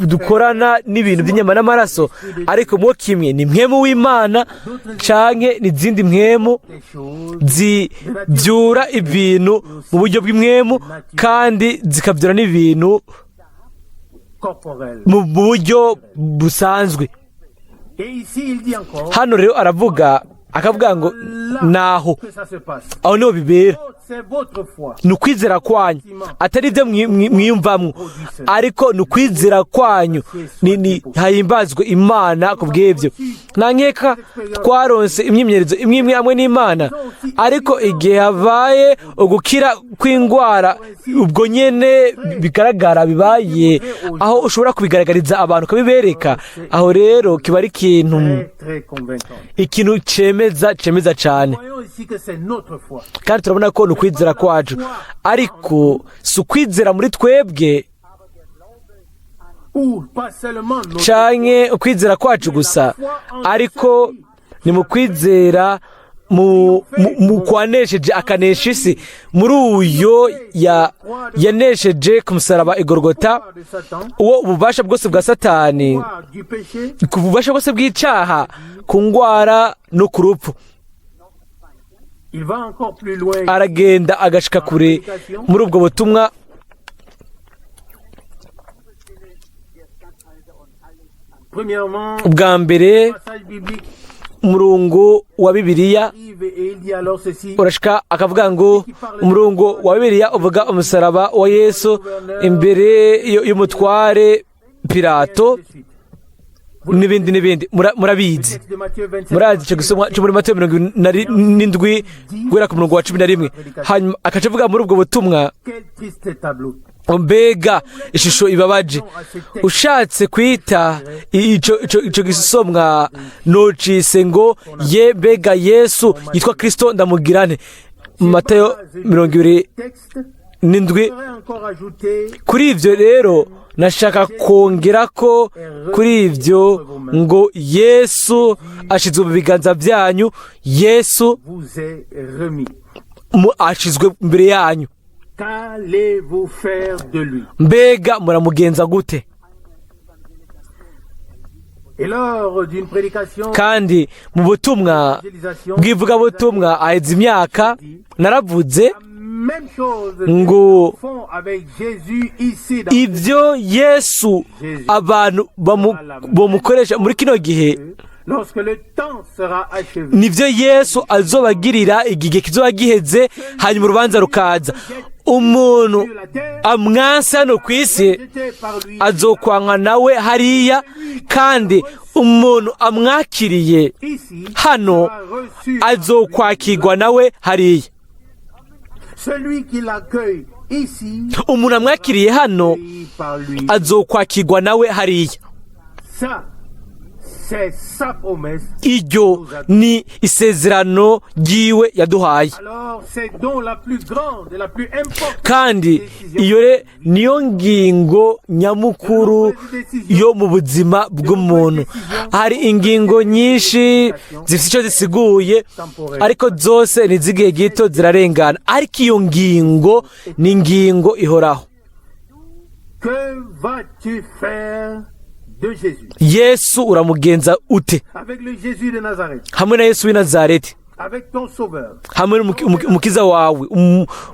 dukorana n'ibintu by'inyama n'amaraso, ariko mwo kimwe ni mpwemu w'Imana canke n'izindi mpwemu Des choses zibyura ibintu mu buryo bw'impwemu, kandi zikabyura n'ibintu corporelles. mu buryo busanzwe. Et ici, il dit encore Hano rero aravuga, akavuga ngo naho que ça se passe. aho niho bibera. Oh, c'est votre foi. Ni ukwizera kwanyu, atari ibyo mwiyumvamwo, ariko ni ukwizera kwanyu. Ni hahimbazwe Imana ku bw'ibyo. Nta nkeka twaronse imyimenyerezo imwe imwe hamwe n'Imana, ariko igihe habaye ugukira kw'indwara, ubwo nyene bigaragara bibaye, aho ushobora kubigaragariza abantu, ukabibereka, aho rero kiba ari ikintu Très, très convaincant. ikintu cemeza cyane. Voyons ici que c'est notre foi. Kandi turabona ko ni ukwizera kwacu, ariko si ukwizera muri twebwe Ou pas seulement notre canke ukwizera kwacu gusa, ariko ni mu kwizera mu kwanesheje akanesha isi, muri uyo yanesheje ku musaraba igorogota foi de Satan, uwo ububasha bwose bwa Satani, foi du péché, ku bubasha bwose bw'icaha, ku ngwara no ku rupfu. Il va encore plus loin. Aragenda agashika kure muri ubwo butumwa. Premièrement, Ubwa mbere, passage biblique umurongo wa Bibiliya arrive et il dit alors ceci. urashika akavuga ngo umurongo wa Bibiliya uvuga umusaraba wa Yesu imbere y'umutware Pilato Ainsi de suite. n'ibindi n'ibindi. Murabizi. Texte de Matthieu 27. Murazi icyo gisomwa cyo muri Matayo 77 guhera ku murongo wa 11. Hanyuma akaca avuga muri ubwo butumwa. Quel triste tableau. Mbega ishusho ibabaje! Ushatse kwita ico gisomwa, nocise ngo ye mbega Yesu yitwa Kristo ndamugirane. Matayo mirongo ibiri Texte n'indwi. serait encore ajouté Kuri ibyo rero nashaka kongera ko kuri ibyo ngo Yesu ashizwe mu biganza byanyu, Yesu vous est remis. Ashizwe imbere yanyu. Qu'allez-vous faire de lui? Mbega muramugenza gute? Et lors d'une prédication, Kandi mu butumwa évangélisation, bw'ivugabutumwa aheze imyaka, naravuze la même chose ngo qu'ils font avec Jésus ici dans ibyo Yesu abantu bamukoresha muri kino gihe. Lorsque le temps sera achevé. Nibyo Yesu azobagirira igihe kizoba giheze, hanyuma urubanza rukaza. Umuntu amwanse hano ku isi Rejeté par lui, azokwanka nawe hariya, kandi umuntu amwakiriye ici hano sera reçu. azokwakirwa nawe hariya. Celui qui l'accueille ici, Umuntu amwakiriye hano accueilli par lui. azokwakirwa nawe hariya. Ça, c'est sa promesse. Iryo ni isezerano ryiwe yaduhaye. Alors, c'est donc la plus grande et la plus importante Kandi iyo niyo ngingo nyamukuru yo mu buzima bw'umuntu. Hari ingingo nyinshi zifite icyo zisiguye, ariko zose ni iz'igihe gito, zirarengana, ariko iyo ngingo ni ingingo ihoraho. Que vas-tu faire de Jésus? Yesu uramugenza ute? Avec le Jésus de Nazareth, Hamwe na Yesu w'i Nazareti, avec ton Sauveur, hamwe n'Umukiza wawe,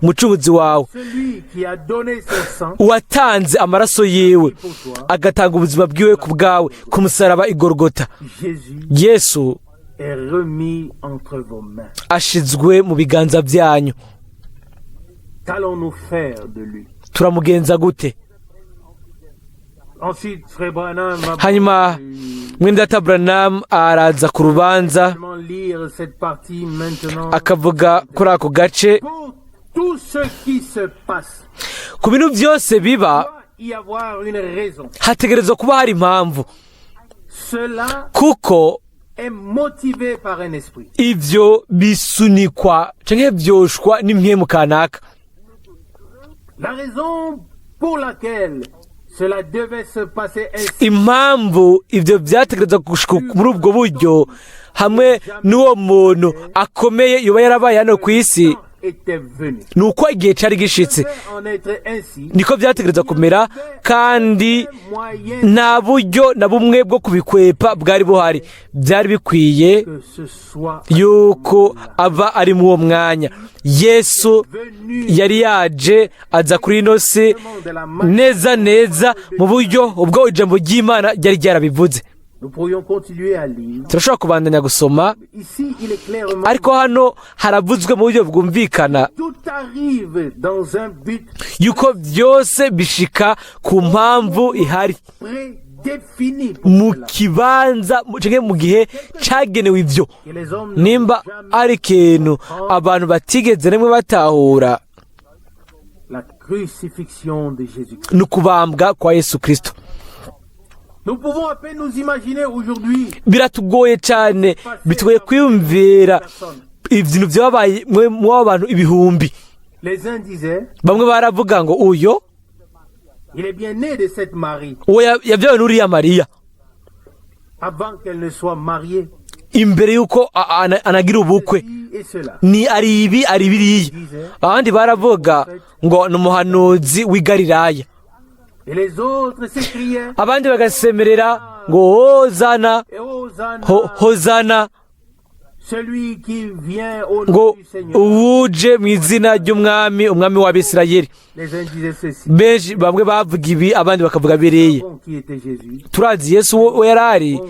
Umucunguzi wawe, celui qui a donné son sang uwatanze amaraso yiwe, agatanga ubuzima bwiwe ku bwawe ku musaraba i Gorogota. Jésus Yesu est remis entre vos mains. ashizwe mu biganza byanyu. Qu'allons-nous faire de lui? Turamugenza gute? Ensuite, Frère Branham va Hanyuma mwene Branham araza ku rubanza, seulement lire cette partie maintenant. akavuga kuri ako gace. Pour tout ce qui se passe, Ku bintu byose biba, doit y avoir une raison. hategerezwa kuba hari impamvu, Cela kuko est motivé par un esprit. ivyo bisunikwa canke vyoshwa n'impwemu kanaka. La raison pour laquelle cela devait se passer ainsi Impamvu ivyo vyategerezwa gushika muri ubwo buryo hamwe n'uwo muntu akomeye yoba yarabaye hano ku isi était venu. ni uko igihe cari gishitse. Devait en être ainsi. Niko vyategerezwa kumera, kandi Moyen nta buryo na bumwe bwo kubikwepa bwari buhari. Byari bikwiye que ce soit yuko aba ari muri uwo mwanya. Yesu venu yari yaje aza kuri ino si de la neza neza mu buryo ubwo ijambo ry'Imana ryari ryarabivuze. Nous pourrions continuer à lire. Turashobora kubandanya gusoma. Ici, il est clairement Ariko hano haravuzwe mu buryo bwumvikana tout arrive dans un but yuko byose bishika ku mpamvu ihari, prédéfini pour mu cela. kibanza canke mu gihe cagenewe ivyo. Que les hommes Nimba n'ont jamais ari ikintu abantu batigeze rimwe batahura, la crucifixion de Jésus-Christ. ni ukubambwa kwa Yesu Kristo. Nous pouvons à peine nous imaginer aujourd'hui Biratugoye cyane, bitugoye kwiyumvira ibintu byabaye mu abantu ibihumbi. Les uns disaient, Bamwe baravuga ngo uyo il est bien né de cette Marie uwo yabyawe n'uriya Mariya avant qu'elle ne soit mariée. imbere y'uko anagira ubukwe. Ceci et cela. Ni ari ibi, ari biriya. Abandi baravuga ngo ni umuhanuzi w'i Galilaya. Et les autres s'écriaient, Abandi bagasemerera ngo hozana, et Hosanna, hozana, celui qui vient au nom ngo du Seigneur. uwuje mu izina ry'Umwami, Umwami w'Abisirayeli. Les uns disaient ceci. Benshi, bamwe bavuga ibi, abandi bakavuga biriya. Bon, qui était Jésus? Turazi Yesu we yari ari, Bon,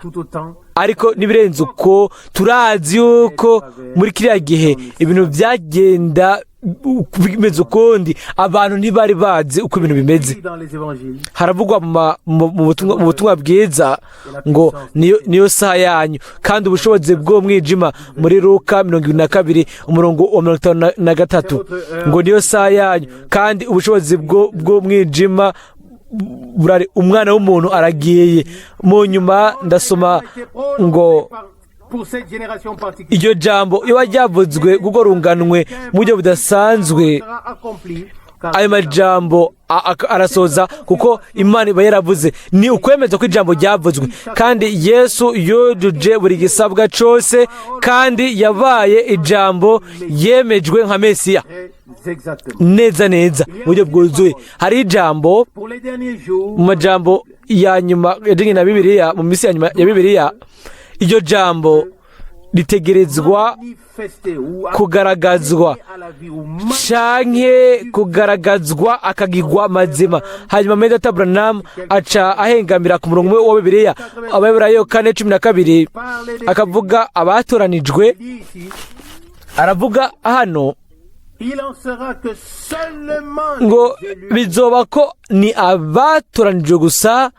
tout autant ariko n'ibirenze uko, turazi yuko muri kiriya gihe ibintu byagenda bimeze ukundi, abantu ntibari bazi uko ibintu bimeze. Dans les évangiles. Haravugwa mu butumwa bwiza ngo niyo saha yanyu kandi ubushobozi bw'umwijima, muri Luka 22 umurongo wa 53, ngo niyo saha yanyu kandi ubushobozi bw'umwijima burari, Umwana w'umuntu aragiye. Mu nyuma ndasoma ngo Pour cette génération particulière iryo jambo iyo ryavuzwe kuko runganwe mu buryo budasanzwe, sera accompli car ayo majambo arasoza kuko Imana iba yaravuze. Ni ukwemeza ko ijambo ryavuzwe, kandi Yesu yujuje buri gisabwa cose, kandi yabaye ijambo yemejwe nka Mesiya très exactement. neza neza mu buryo bwuzuye. Hari ijambo Pour les derniers jours, mu majambo ya nyuma yajyanye na Bibiliya, mu minsi ya nyuma ya Bibiliya, iryo jambo Ritegerezwa Manifesté ou kugaragazwa à la vie ou canke kugaragazwa akagigwa mazima. Hanyuma Medata Branham aca ahengamira ku murongo umwe wa Bibiliya, Abaheburayo 4:12, akavuga abatoranijwe. Dit ici, Aravuga hano il en sera que seulement ngo les élus, bizoba ko ni abatoranijwe gusa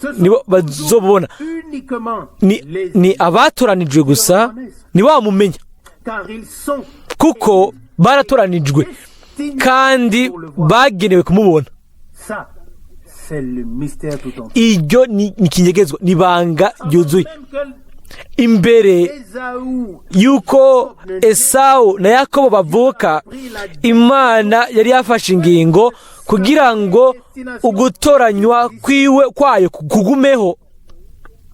ce sont nibo bazobona. uniquement Ni, les ni abatoranijwe gusa ni wamumenya, car ils sont kuko baratoranijwe destinés kandi pour le voir. bagenewe kumubona. Ça, c'est le mystère tout entier. Iryo ni ikinyegezwa, ni ibanga ryuzuye. Même que Imbere Ésaü yuko Esawu na Yakobo bavuka, Imana yari yafashe ingingo kugira ngo ugutoranywa kwiwe kwayo kugumeho.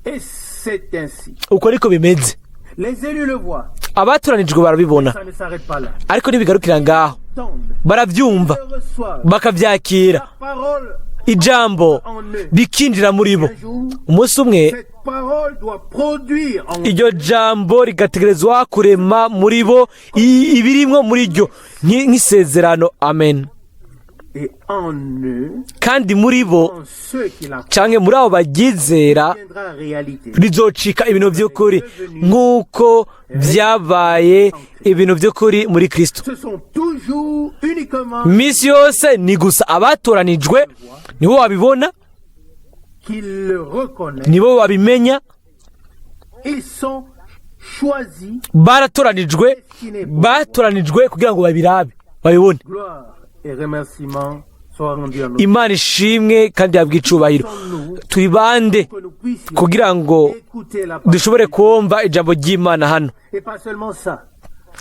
Et c'est ainsi. Uko niko bimeze. Les élus le voient. Abatoranijwe barabibona. Ça ne s'arrête pas là. Ariko ntibigarukira ngaho. Tendent, Barabyumva, le reçoivent. bakabyakira. La parole Ijambo en eux. rikinjira muri bo. Un jour, Umunsi umwe cette parole doit produire en eux iryo jambo rigategerezwa kurema muri bo ibirimwo muri ryo nk'isezerano. Amen. Et en eux, Kandi muri bo en ceux qui la canke muri abo baryizera deviendra réalité. rizocika ibintu by'ukuri nk'uko byabaye ibintu by'ukuri muri Kristo. Ce sont toujours uniquement Iminsi yose ni gusa abatoranijwe nibo babibona, qui le reconnaissent. nibo babimenya. Ils sont choisis. Baratoranijwe, batoranijwe kugira ngo babirabe, babibone. Gloire et remerciements soient rendus à notre Imana ishimwe kandi yabwa icubahiro. Turi bande que nous puissions kugira ngo écouter la parole. dushobore kumva ijambo ry'Imana hano? Et pas seulement ça.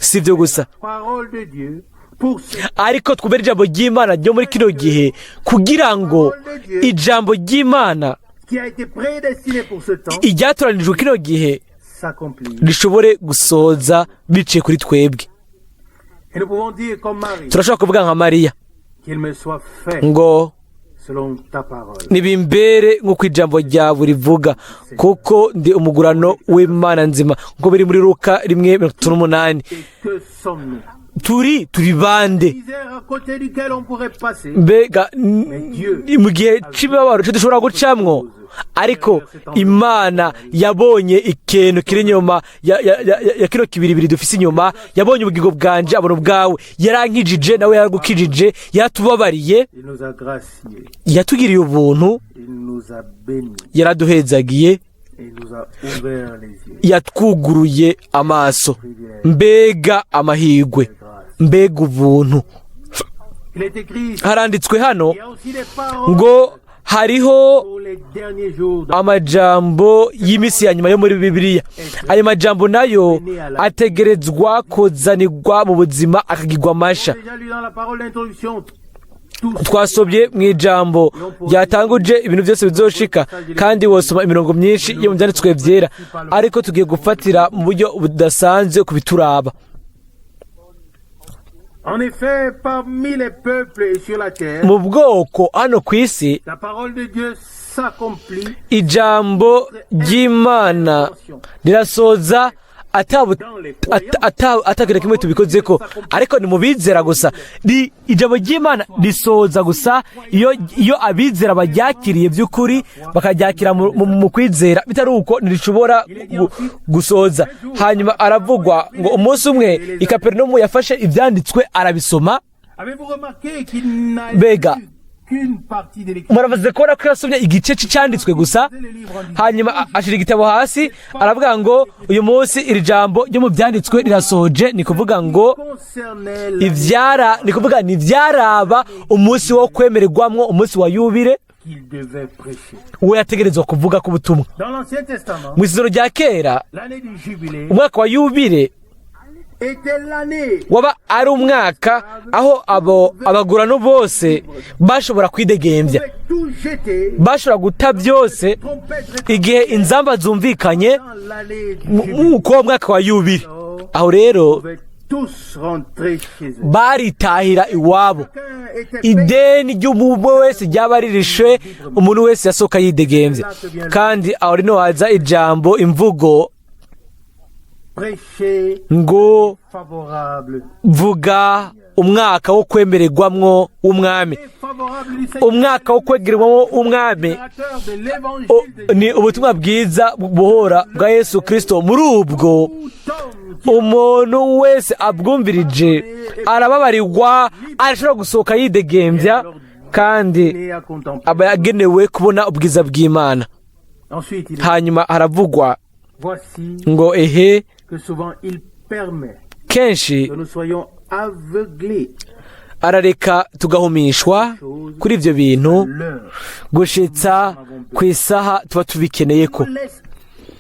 Si ibyo gusa, Parole de Dieu pour ceux ariko twumve ijambo ry'Imana ryo muri kino gihe kugira ngo ijambo ry'Imana qui a été prédestiné pour ce temps iryatoranijwe kino gihe s'accomplir. rishobore gusohoza biciye kuri twebwe. Et nous pouvons dire comme Marie, Turashobora kuvuga nka Mariya qu'il me soit fait ngo selon ta parole. Nibimbere nk'uko ijambo ryawe rivuga, kuko ndi umugurano w'Imana nzima, nk'uko biri muri Luka 1:38. Et que sommes-nous? Turi bande? Misère à côté duquel on pourrait passer. Mbega mu gihe c'imibabaro ico dushobora gucamwo, ariko Imana yabonye ikintu kiri inyuma ya kino kibiribiri dufise inyuma. Yabonye ubugingo bwanje, abona ubwawe. Yarankijije, nawe yaragukijije, yaratubabariye. Il nous a graciés. Yatugiriye ubuntu. Il nous a bénis. Yaraduhezagiye. Et il nous a ouvert les yeux. Yatwuguruye amaso. Privilège, Mbega amahirwe, grâce. mbega ubuntu! Il est écrit, Haranditswe hano il y a aussi des paroles ngo hariho pour les derniers jours. Dans amajambo y'iminsi ya nyuma yo muri Bibiliya. Ayo majambo nayo ategerezwa kuzanirwa mu buzima, akagirwa amasha. Déjà lu dans la parole d'introduction, tout Twasobye mu ijambo ryatanguje ibintu byose bizoshika, kandi wosoma imirongo myinshi yo mu byanditswe byera, ariko tugiye gufatira mu buryo budasanzwe ku bituraba. En effet, parmi les peuples et sur la terre, Mu bwoko hano ku isi, la parole de Dieu s'accomplit ijambo ry'Imana rirasoza atakintu kimwe tubikoze ko, ariko ni mu bizera gusa. Ijambo ry'Imana risoza gusa iyo abizera baryakiriye by'ukuri, bakaryakira mu kwizera. Bitari uko ntirishobora gusoza. Hanyuma aravugwa ngo umunsi umwe i Kaperinaumu yafashe ibyanditswe arabisoma. Avez-vous remarqué qu'il n'a Mbega lu qu'une partie de l'écriture? murabaze kubona ko yasomye igice cy'icyanditswe gusa, hanyuma ashyira igitabo hasi, aravuga ngo uyu munsi iri jambo ryo mu byanditswe rirasohoje. Ni kuvuga ngo Concernait la ibyara, ni kuvuga ni ibyaraba umunsi wo kwemererwamwo, umunsi wa yubire qu'il devait prêcher. we yategerezwa kuvuga ku butumwa. Dans l'Ancien Testament, Mu Isezerano rya Kera, l'année du jubilé umwaka wa yubire était l'année waba ari umwaka aho abo abagurano bose bashobora kwidegembya, pouvaient tout jeter, bashobora guta byose trompette igihe inzamba zumvikanye dans l'année du jubilé. Mu uwo mwaka wa yubire. Aho rero Pouvaient tous rentrer chez eux. baritahira iwabo. Chacun était payé. Ideni ry'umuntu wese ryaba ririshe, umuntu wese yasohoka yidegembye. Kandi aho rino haza ijambo imvugo. Prêchez ngo favorable. Vuga umwaka wo kwemererwamwo w'umwami. Favorable du Seigneur. Umwaka wo kwegerwamo w'umwami Libérateur de l'évangile de ni ubutumwa bwiza buhora bwa Yesu Kirisito. Muri ubwo tout homme qui umuntu wese abwumvirije arababarirwa, arashobora gusohoka yidegembya kandi est à contempler. Aba yagenewe kubona ubwiza bw'Imana. Ensuite, il est, Hanyuma haravugwa voici ngo ehe que souvent il permet kenshi que nous soyons aveuglés arareka tugahumishwa kuri ibyo bintu l'heure. Gushitsa ku isaha tuba tubikeneye ko Nous laisse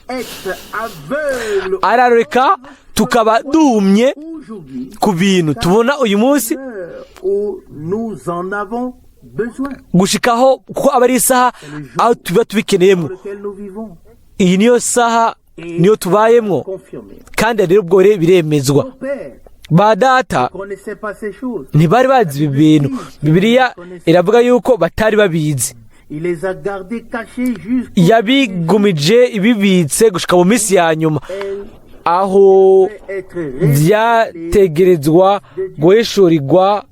être aveugles arareka tukaba duhumye aujourd'hui, ku bintu tubona uyu munsi l'heure où nous en avons besoin, gushikaho kuko aba ari isaha aho tuba tubikeneyemo. Dans lequel nous vivons. Iyi niyo saha niyo tubayemo. Confirmé. Kandi rero ubwo rero biremezwa. Nos pères Ba data ne connaissaient pas ces choses. Ntibari bazi ibi bintu. Bibiliya iravuga yuko batari babizi. Il les a gardés cachés jusqu'à Yabigumije ibibitse gushika mu minsi ya nyuma aho être révélées. Byategerezwa guhishurirwa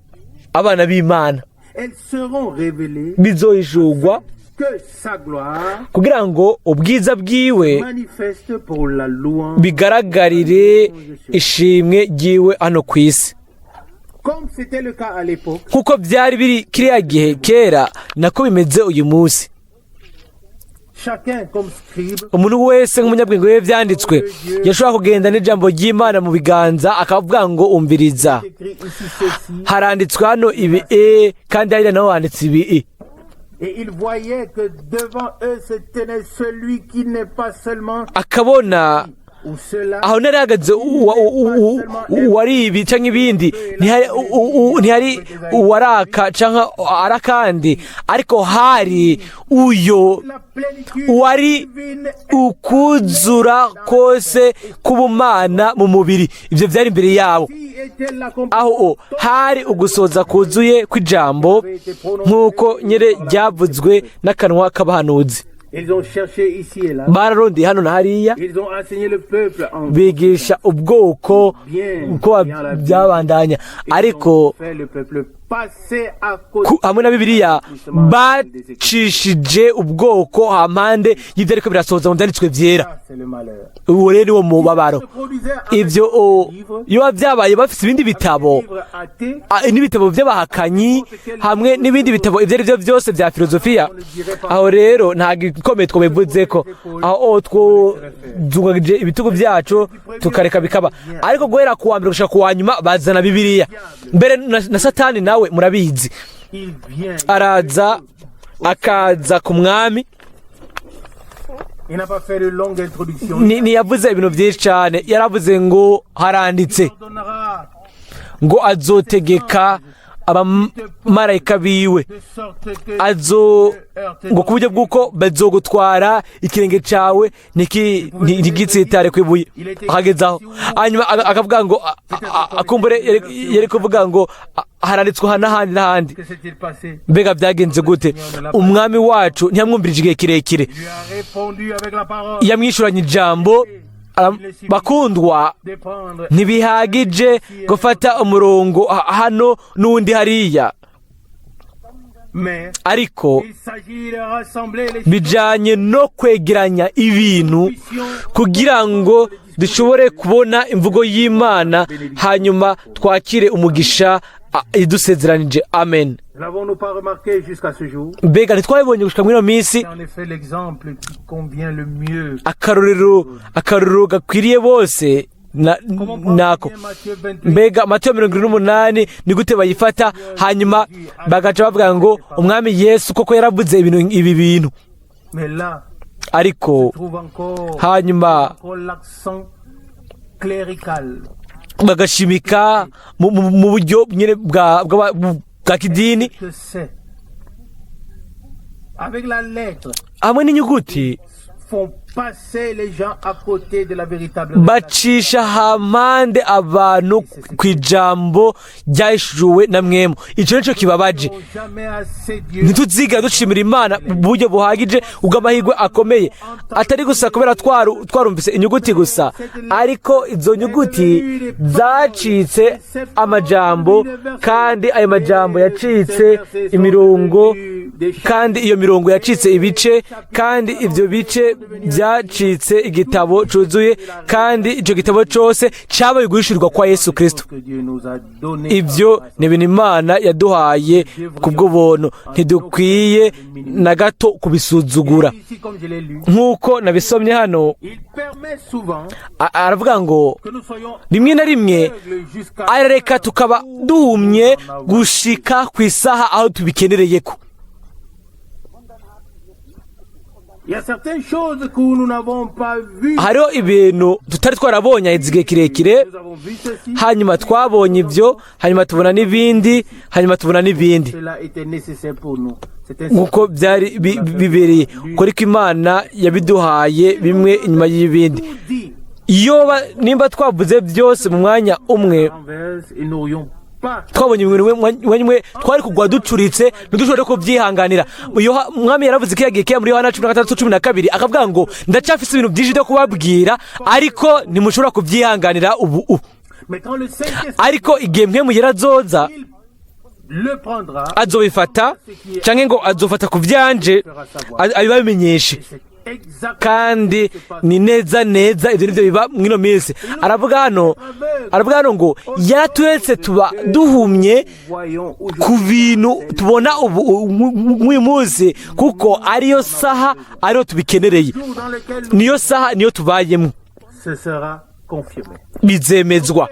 abana b'Imana. Elles seront révélées Bizohishurwa que sa gloire kugira ngo ubwiza bwiwe manifeste pour la louange. Bigaragarire ishimwe ryiwe hano ku isi. Comme c'était le cas à l'époque, Nk'uko byari biri kiriya gihe kera, nako bimeze uyu munsi. Chacun comme scribe Umuntu wese nk'umunyabwenge w'ibyanditswe yashobora kugenda n'ijambo ry'Imana mu biganza akavuga ngo umviriza, écrit ici ceci, haranditswe hano ibi e kandi hariya naho handitse ibi e. Et ils voyaient que devant eux se tenait celui qui n'est pas seulement Akabona ou cela, aho nari hahagaze uwari ibi cyangwa ibindi, ntihari ntihari uwaraka cyangwa arakandi, ariko hari uyo la plénitude uwari divine ukuzura kose k'ubumana mu mubiri. Ibyo byari imbere yabo. Qui était l'accomplissement Aho hari ugusoza kuzuye kw'ijambo nk'uko nyine ryavuzwe n'akanwa k'abahanuzi. Ils ont cherché ici et là. Bararondeye hano na hariya. Ils ont enseigné le peuple en Bigisha ubwoko uko byabandanya, ariko fait le peuple passer à côté. Hamwe na Bibiliya bacishije ubwoko hampande y'ibyo ariko birasohoza mu byanditswe byera. Ça, c'est le malheur. Uwo rero ni wo mubabaro. Se produisait avec Ibyo iyo byabaye bafite ibindi bitabo livres athées, n'ibitabo by'abahakanyi hamwe n'ibindi bitabo ibyo ari byo byose bya filozofiya, aho rero nta gikomeye twabivuze ko aho twuzungagije ibitugu byacu tukareka bikaba, ariko guhera ku wa mbere gushika ku wa nyuma bazana Bibiliya. Mbere na Satani nawe murabizi, il vient. Araza akaza ku mwami. Il n'a pas fait de longue introduction. Ntiyavuze ibintu byinshi cyane, yaravuze ngo haranditse Il ordonnera ngo azotegeka abamarayika biwe de sorte que azo ngo ku buryo bw'uko bazogutwara ikirenge cyawe ntigitsitare ku ibuye. Akagezaho hanyuma akavuga ngo akumbure yari kuvuga ngo haranditswe aha n'ahandi n'ahandi. Que s'est-il passé? Mbega byagenze gute? Umwami wacu ntiyamwumvirije igihe kirekire. Il lui a répondu avec la parole. Yamwishyuranye ijambo. Bakundwa, De prendre ntibihagije gufata umurongo hano n'undi hariya, Mais ariko il s'agit de rassembler les bijyanye no kwegeranya ibintu kugira ngo dushobore kubona imvugo y'Imana, hanyuma twakire umugisha idusezeranije. Amen. L'avons-nous pas remarqué jusqu'à ce jour? Mbega ntitwabibonye gushika muri ino minsi? C'est en effet l'exemple qui convient le mieux. Akarorero gakwiriye bose nako. Bien Matthieu 28, Mbega Matayo 78 ni gute bayifata hanyuma bagaca bavuga ngo umwami Yesu koko yaravuze ibintu ibi bintu? Mais là, Ariko trouve encore, hanyuma encore l'accent clérical. Bagashimika mu buryo nyine bwa kidini. Que c'est avec la lettre Hamwe n'inyuguti font Passaient les gens à côté de la véritable Bacisha hampande abantu ku ijambo ryahishuwe na mpwemu. Icyo nicyo kibabaje. Jamais assez Dieu. Ntituzigera dushimira Imana mu buryo buhagije ubw'amahirwe akomeye, atari gusa kubera twarumvise inyuguti gusa, ariko izo nyuguti zacitse amajambo, kandi ayo majambo yacitse imirongo, kandi iyo mirongo yacitse ibice, kandi ibyo bice byacitse igitabo cyuzuye, kandi icyo gitabo cyose cyabaye uguhishurirwa kwa Yesu Kristo. Que Dieu nous a donné. Ibyo ni ibintu Imana yaduhaye ku bw'ubuntu. Ntidukwiye na gato kubisuzugura. Ici, comme je l'ai lu, Nk'uko nabisomye hano, il permet souvent aravuga ngo que nous soyons rimwe na rimwe aveugles jusqu'à arareka tukaba duhumye gushika ku isaha aho tubikenereye ko. Il y a certaines choses que nous n'avons pas vues. Hariho ibintu tutari twarabonye haheze igihe kirekire. Nous avons vu ceci. Hanyuma twabonye ibyo, hanyuma tubona n'ibindi, hanyuma tubona n'ibindi. Cela était nécessaire pour nous. C'est ainsi. Nk'uko byari bibereye uko, ariko Imana yabiduhaye bimwe inyuma y'ibindi. Tout dit Iyo nimba twavuze byose mu mwanya umwe, renverse et nous n'aurions pas twabonye ibintu mwanya umwe, twari kugwa ducuritse, ntidushobore kubyihanganira. Umwami yaravuze ko yagiye muri Yohana 16:12, akavuga ngo: "Ndacyafise ibintu byinshi byo kubabwira, ariko ntimushobora kubyihanganira ubu." Mais quand le Saint-Esprit Ariko igihe Mpwemu Yera azoza, il le prendra, azobifata, cyangwa ngo azofata ku byanje abibabimenyeshe. c'est exactement Kandi ni neza neza ibyo nibyo biba mw'ino minsi. Aravuga hano ngo yaraturetse tuba duhumye voyons aujourd'hui. ku bintu tubona ubu mw'uyu munsi, kuko ariyo saha, ariyo tubikenereye. Jour dans lequel Niyo saha, niyo tubayemo. ce sera confirmé. Bizemezwa.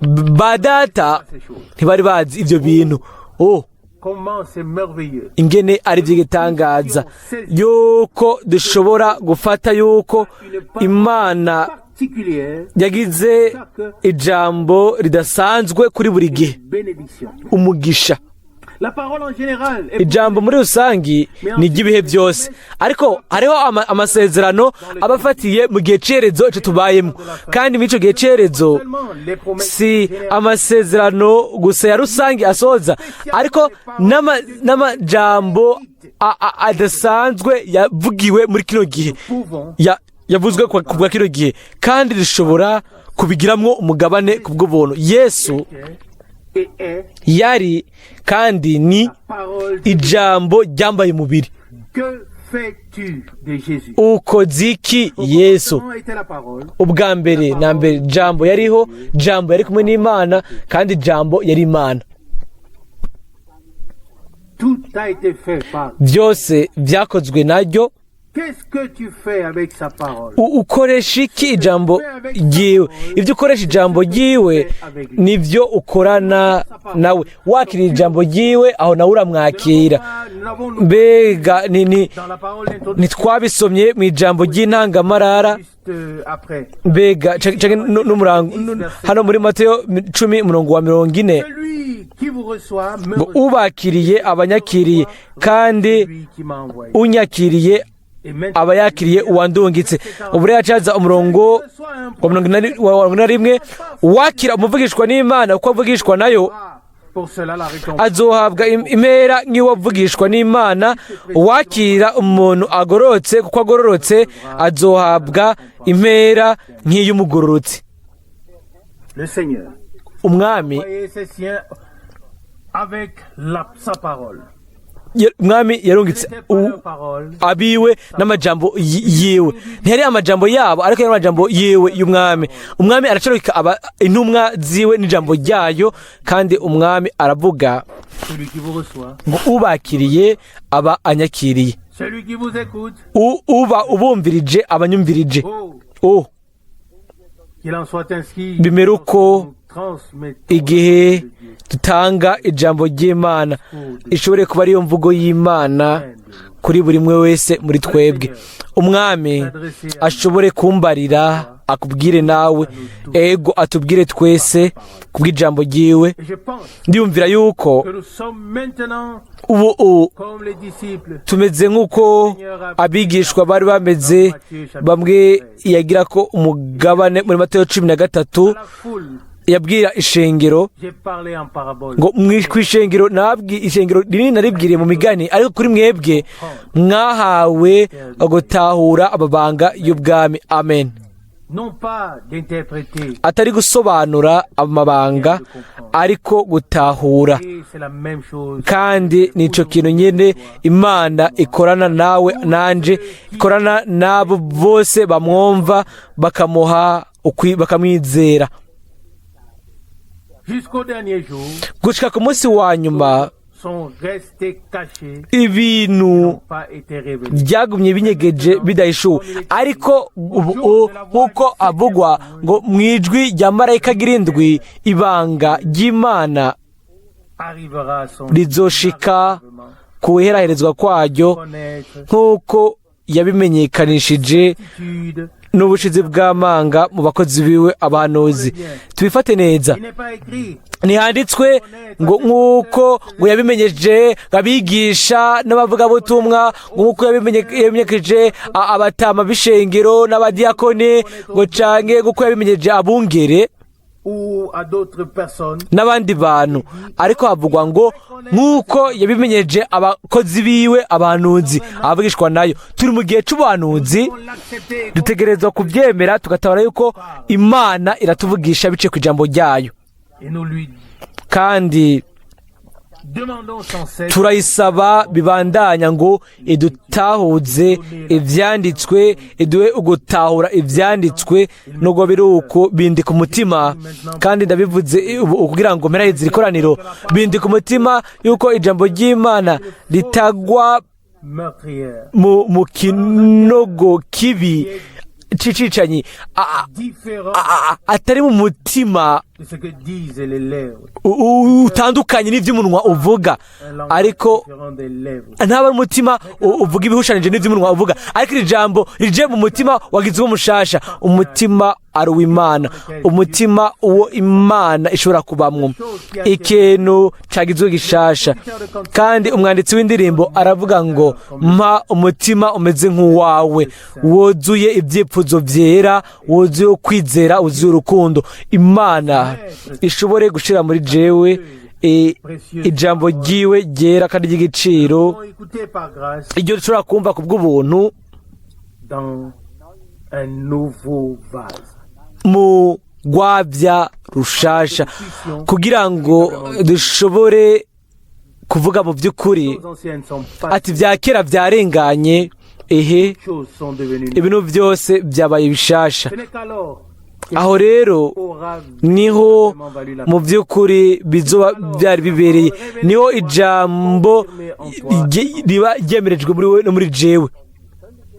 Ba data Ces choses. ntibari bazi ibyo bintu. Oh, Comment c'est merveilleux. ingene ari iby'igitangaza yuko dushobora gufata yuko Imana Particulière yagize ijambo ridasanzwe kuri buri gihe, bénédiction. umugisha. La parole en général est Ijambo muri rusangi ni iry'ibihe byose, ariko hariho amasezerano aba afatiye mu gihe cyerezo icyo tubayemo, kandi muri icyo gihe cyerezo seulement les promesses si amasezerano gusa ya rusange asoza, ariko n'amajambo adasanzwe yavugiwe muri kino gihe, pouvons yavuzwe ku bwa kino gihe, kandi rishobora kubigiramwo umugabane ku bw'ubuntu. Yesu et est yari kandi ni parole. ijambo ryambaye umubiri. Que fais-tu de Jésus? Ukoze iki Yesu? Comment était la parole? Ubwa mbere na mbere Jambo yariho, Jambo yari kumwe n'Imana, kandi Jambo yari Imana. Tout a été fait par. Byose byakozwe naryo. Qu'est-ce que tu fais avec sa parole? Ukoresha iki ijambo ryiwe? Ibyo ukoresha ijambo ryiwe nibyo ukorana nawe. Wakiriye ijambo ryiwe, aho nawe uramwakira. Nous l'avons nous Mbega ni dans la parole d'introduction ntitwabisomye mu ijambo ry'intangamarara? juste après. Mbega canke n'umurango hano muri Mateyo 10, umurongo wa 40, Celui qui vous reçoit me ngo reçoit, ubakiriye abanyakiriye, kandi celui qui m'a envoyé. unyakiriye Et maintenant, aba yakiriye uwandungitse. Ubu rero hacaza umurongo wa 80 wa 41: wakira umuvugishwa n'Imana kuko avugishwa nayo, pour cela la récompense. azohabwa impera nk'uwavugishwa n'Imana. Uwakira umuntu agororotse kuko agororotse, azohabwa impera nk'iy'umugororotsi. Le Seigneur Umwami voyez ses siens avec sa parole. Umwami yarungitse C'était pas leur parole, abiwe n'amajambo yiwe. Ntiyari amajambo yabo, ariko yari amajambo yiwe y'umwami. Umwami aracarika aba intumwa ziwe n'ijambo ryayo, kandi umwami aravuga celui qui vous reçoit, ngo ubakiriye aba anyakiriye, celui qui vous écoute, uba ubumvirije abanyumvirije. Oh, Oh, qu'il en soit ainsi. Bimere uko Nous transmettons igihe dutanga ijambo ry'Imana, ishobore kuba ariyo mvugo y'Imana kuri buri umwe wese muri twebwe. Umwami ashobore kumbarira. Akubwire nawe, ego, atubwire twese kubw'ijambo ryiwe. Et je pense Ndiyumvira yuko que nous sommes maintenant ubu comme les disciples tumeze nk'uko abigishwa bari bameze, bamwe yagira ko umugabane muri Matayo 13. À la foule, Yabwira ishengero j'ai parlé en parabole. ngo ku ishengero nabwi ishengero rinini naribwiriye mu migani, ariko kuri mwebwe mwahawe gutahura amabanga y'ubwami. Amen. Non pas d'interpréter. Atari gusobanura amabanga, ariko gutahura. Et c'est la même chose. Kandi nico kintu nyine Imana ikorana nawe nanje, ikorana n'abo bose bamwumva, bakamuha bakamwizera. Jusqu'au dernier jour, Gushika ku munsi wa nyuma, sont restés cachés, ibintu n'ont pas été révélés. byagumye binyegeje, bidahishuwe, ariko ubu nk'uko avugwa ngo mu ijwi rya marayika girindwi, ibanga ry'Imana Arrivera à son rizoshika ku iheraherezwa kwaryo, connaître nk'uko yabimenyekanishije attitude. n'ubushizi bw'amanga mu bakozi biwe abahanuzi. Tubifate neza. Il n'est pas écrit Ntihanditswe ngo nk'uko ngo yabimenyeje abigisha n'abavugabutumwa, ngo nk'uko yabimenyekeje abatama b'ishengero n'abadiyakoni, ngo canke nk'uko yabimenyeje abungere ou à d'autres personnes. n'abandi bantu, ariko havugwa ngo nk'uko yabimenyeje abakozi biwe abahanuzi, abavugishwa nayo. Turi mu gihe c'ubuhanuzi. On l'accepter. Dutegerezwa kubyemera, tugatabara yuko Imana iratuvugisha biciye ku ijambo ryayo. Et nous lui Kandi demandons sans cesse turayisaba bibandanya ngo idutahuze ibyanditswe, iduhe ugutahura ibyanditswe. Nubwo biri uko, bindi ku mutima, kandi ndabivuze ubu kugira ngo mperaheze iri koraniro, bindi ku mutima yuko ijambo ry'Imana ritagwa meurtrière, mu kinogo kibi c'icicanyi, différent atari mu mutima de ce que disent les lèvres. Utandukanye n'ivy'umunwa uvuga. Un langage Ariko différent des lèvres. ntaba ari umutima uvuga ibihushanije n'ivy'umunwa uvuga, ariko iri jambo rije mu mutima wagizwe umushasha, umutima ari uw'Imana, umutima uwo Imana ishobora kubamwo, ikintu cagizwe gishasha. Kandi umwanditsi w'indirimbo aravuga ngo: "Mpa umutima umeze nk'uwawe, wuzuye ibyifuzo byera, wuzuye kwizera, wuzuye urukundo." Imana ishobore gushira muri jewe ijambo ryiwe ryera kandi ry'igiciro, Ont écouté par grâce iryo dushobora kumva ku bw'ubuntu dans un nouveau vase. mu rwabya rushasha, kugira ngo dushobore kuvuga mu by'ukuri Les choses anciennes sont passées, ati: "Bya kera byarenganye, ehe, les choses sont devenues. ibintu byose byabaye bishasha." Ce n'est qu'alors Aho rero aura niho vraiment valu la mu by'ukuri bizoba byari bibereye, niho ijambo riba ryemerejwe muri we no muri jewe.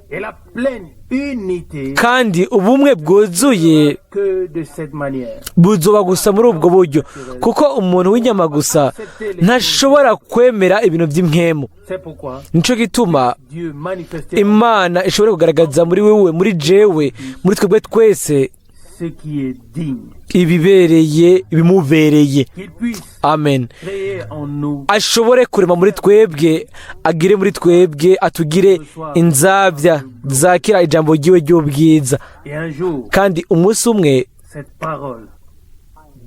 Et la pleine unité Kandi ubumwe bwuzuye que de cette manière. buzoba gusa muri ubwo buryo, kuko umuntu w'inyama gusa ntashobora kwemera ibintu by'impwemu. C'est pourquoi Nico gituma Dieu manifestait Imana ishobora kugaragaza muri wewe, muri jewe, muri twebwe twese ce qui est digne. ibibereye, ibimubereye. Qu'il puisse Amen. créer en nous Ashobore kurema muri twebwe, agire muri twebwe, atugire inzabya zakira ijambo ryiwe ry'ubwiza. Et un jour, Kandi umunsi umwe, cette parole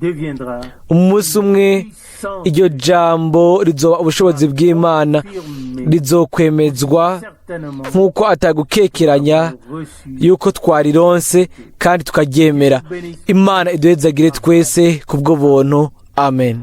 deviendra umunsi umwe puissante, iryo jambo rizoba ubushobozi bw'Imana, rizokwemezwa certainement nk'uko atagukekeranya reçu. yuko twarironse kandi tukaryemera. Imana iduhezagire twese ku bw'ubuntu. Amen.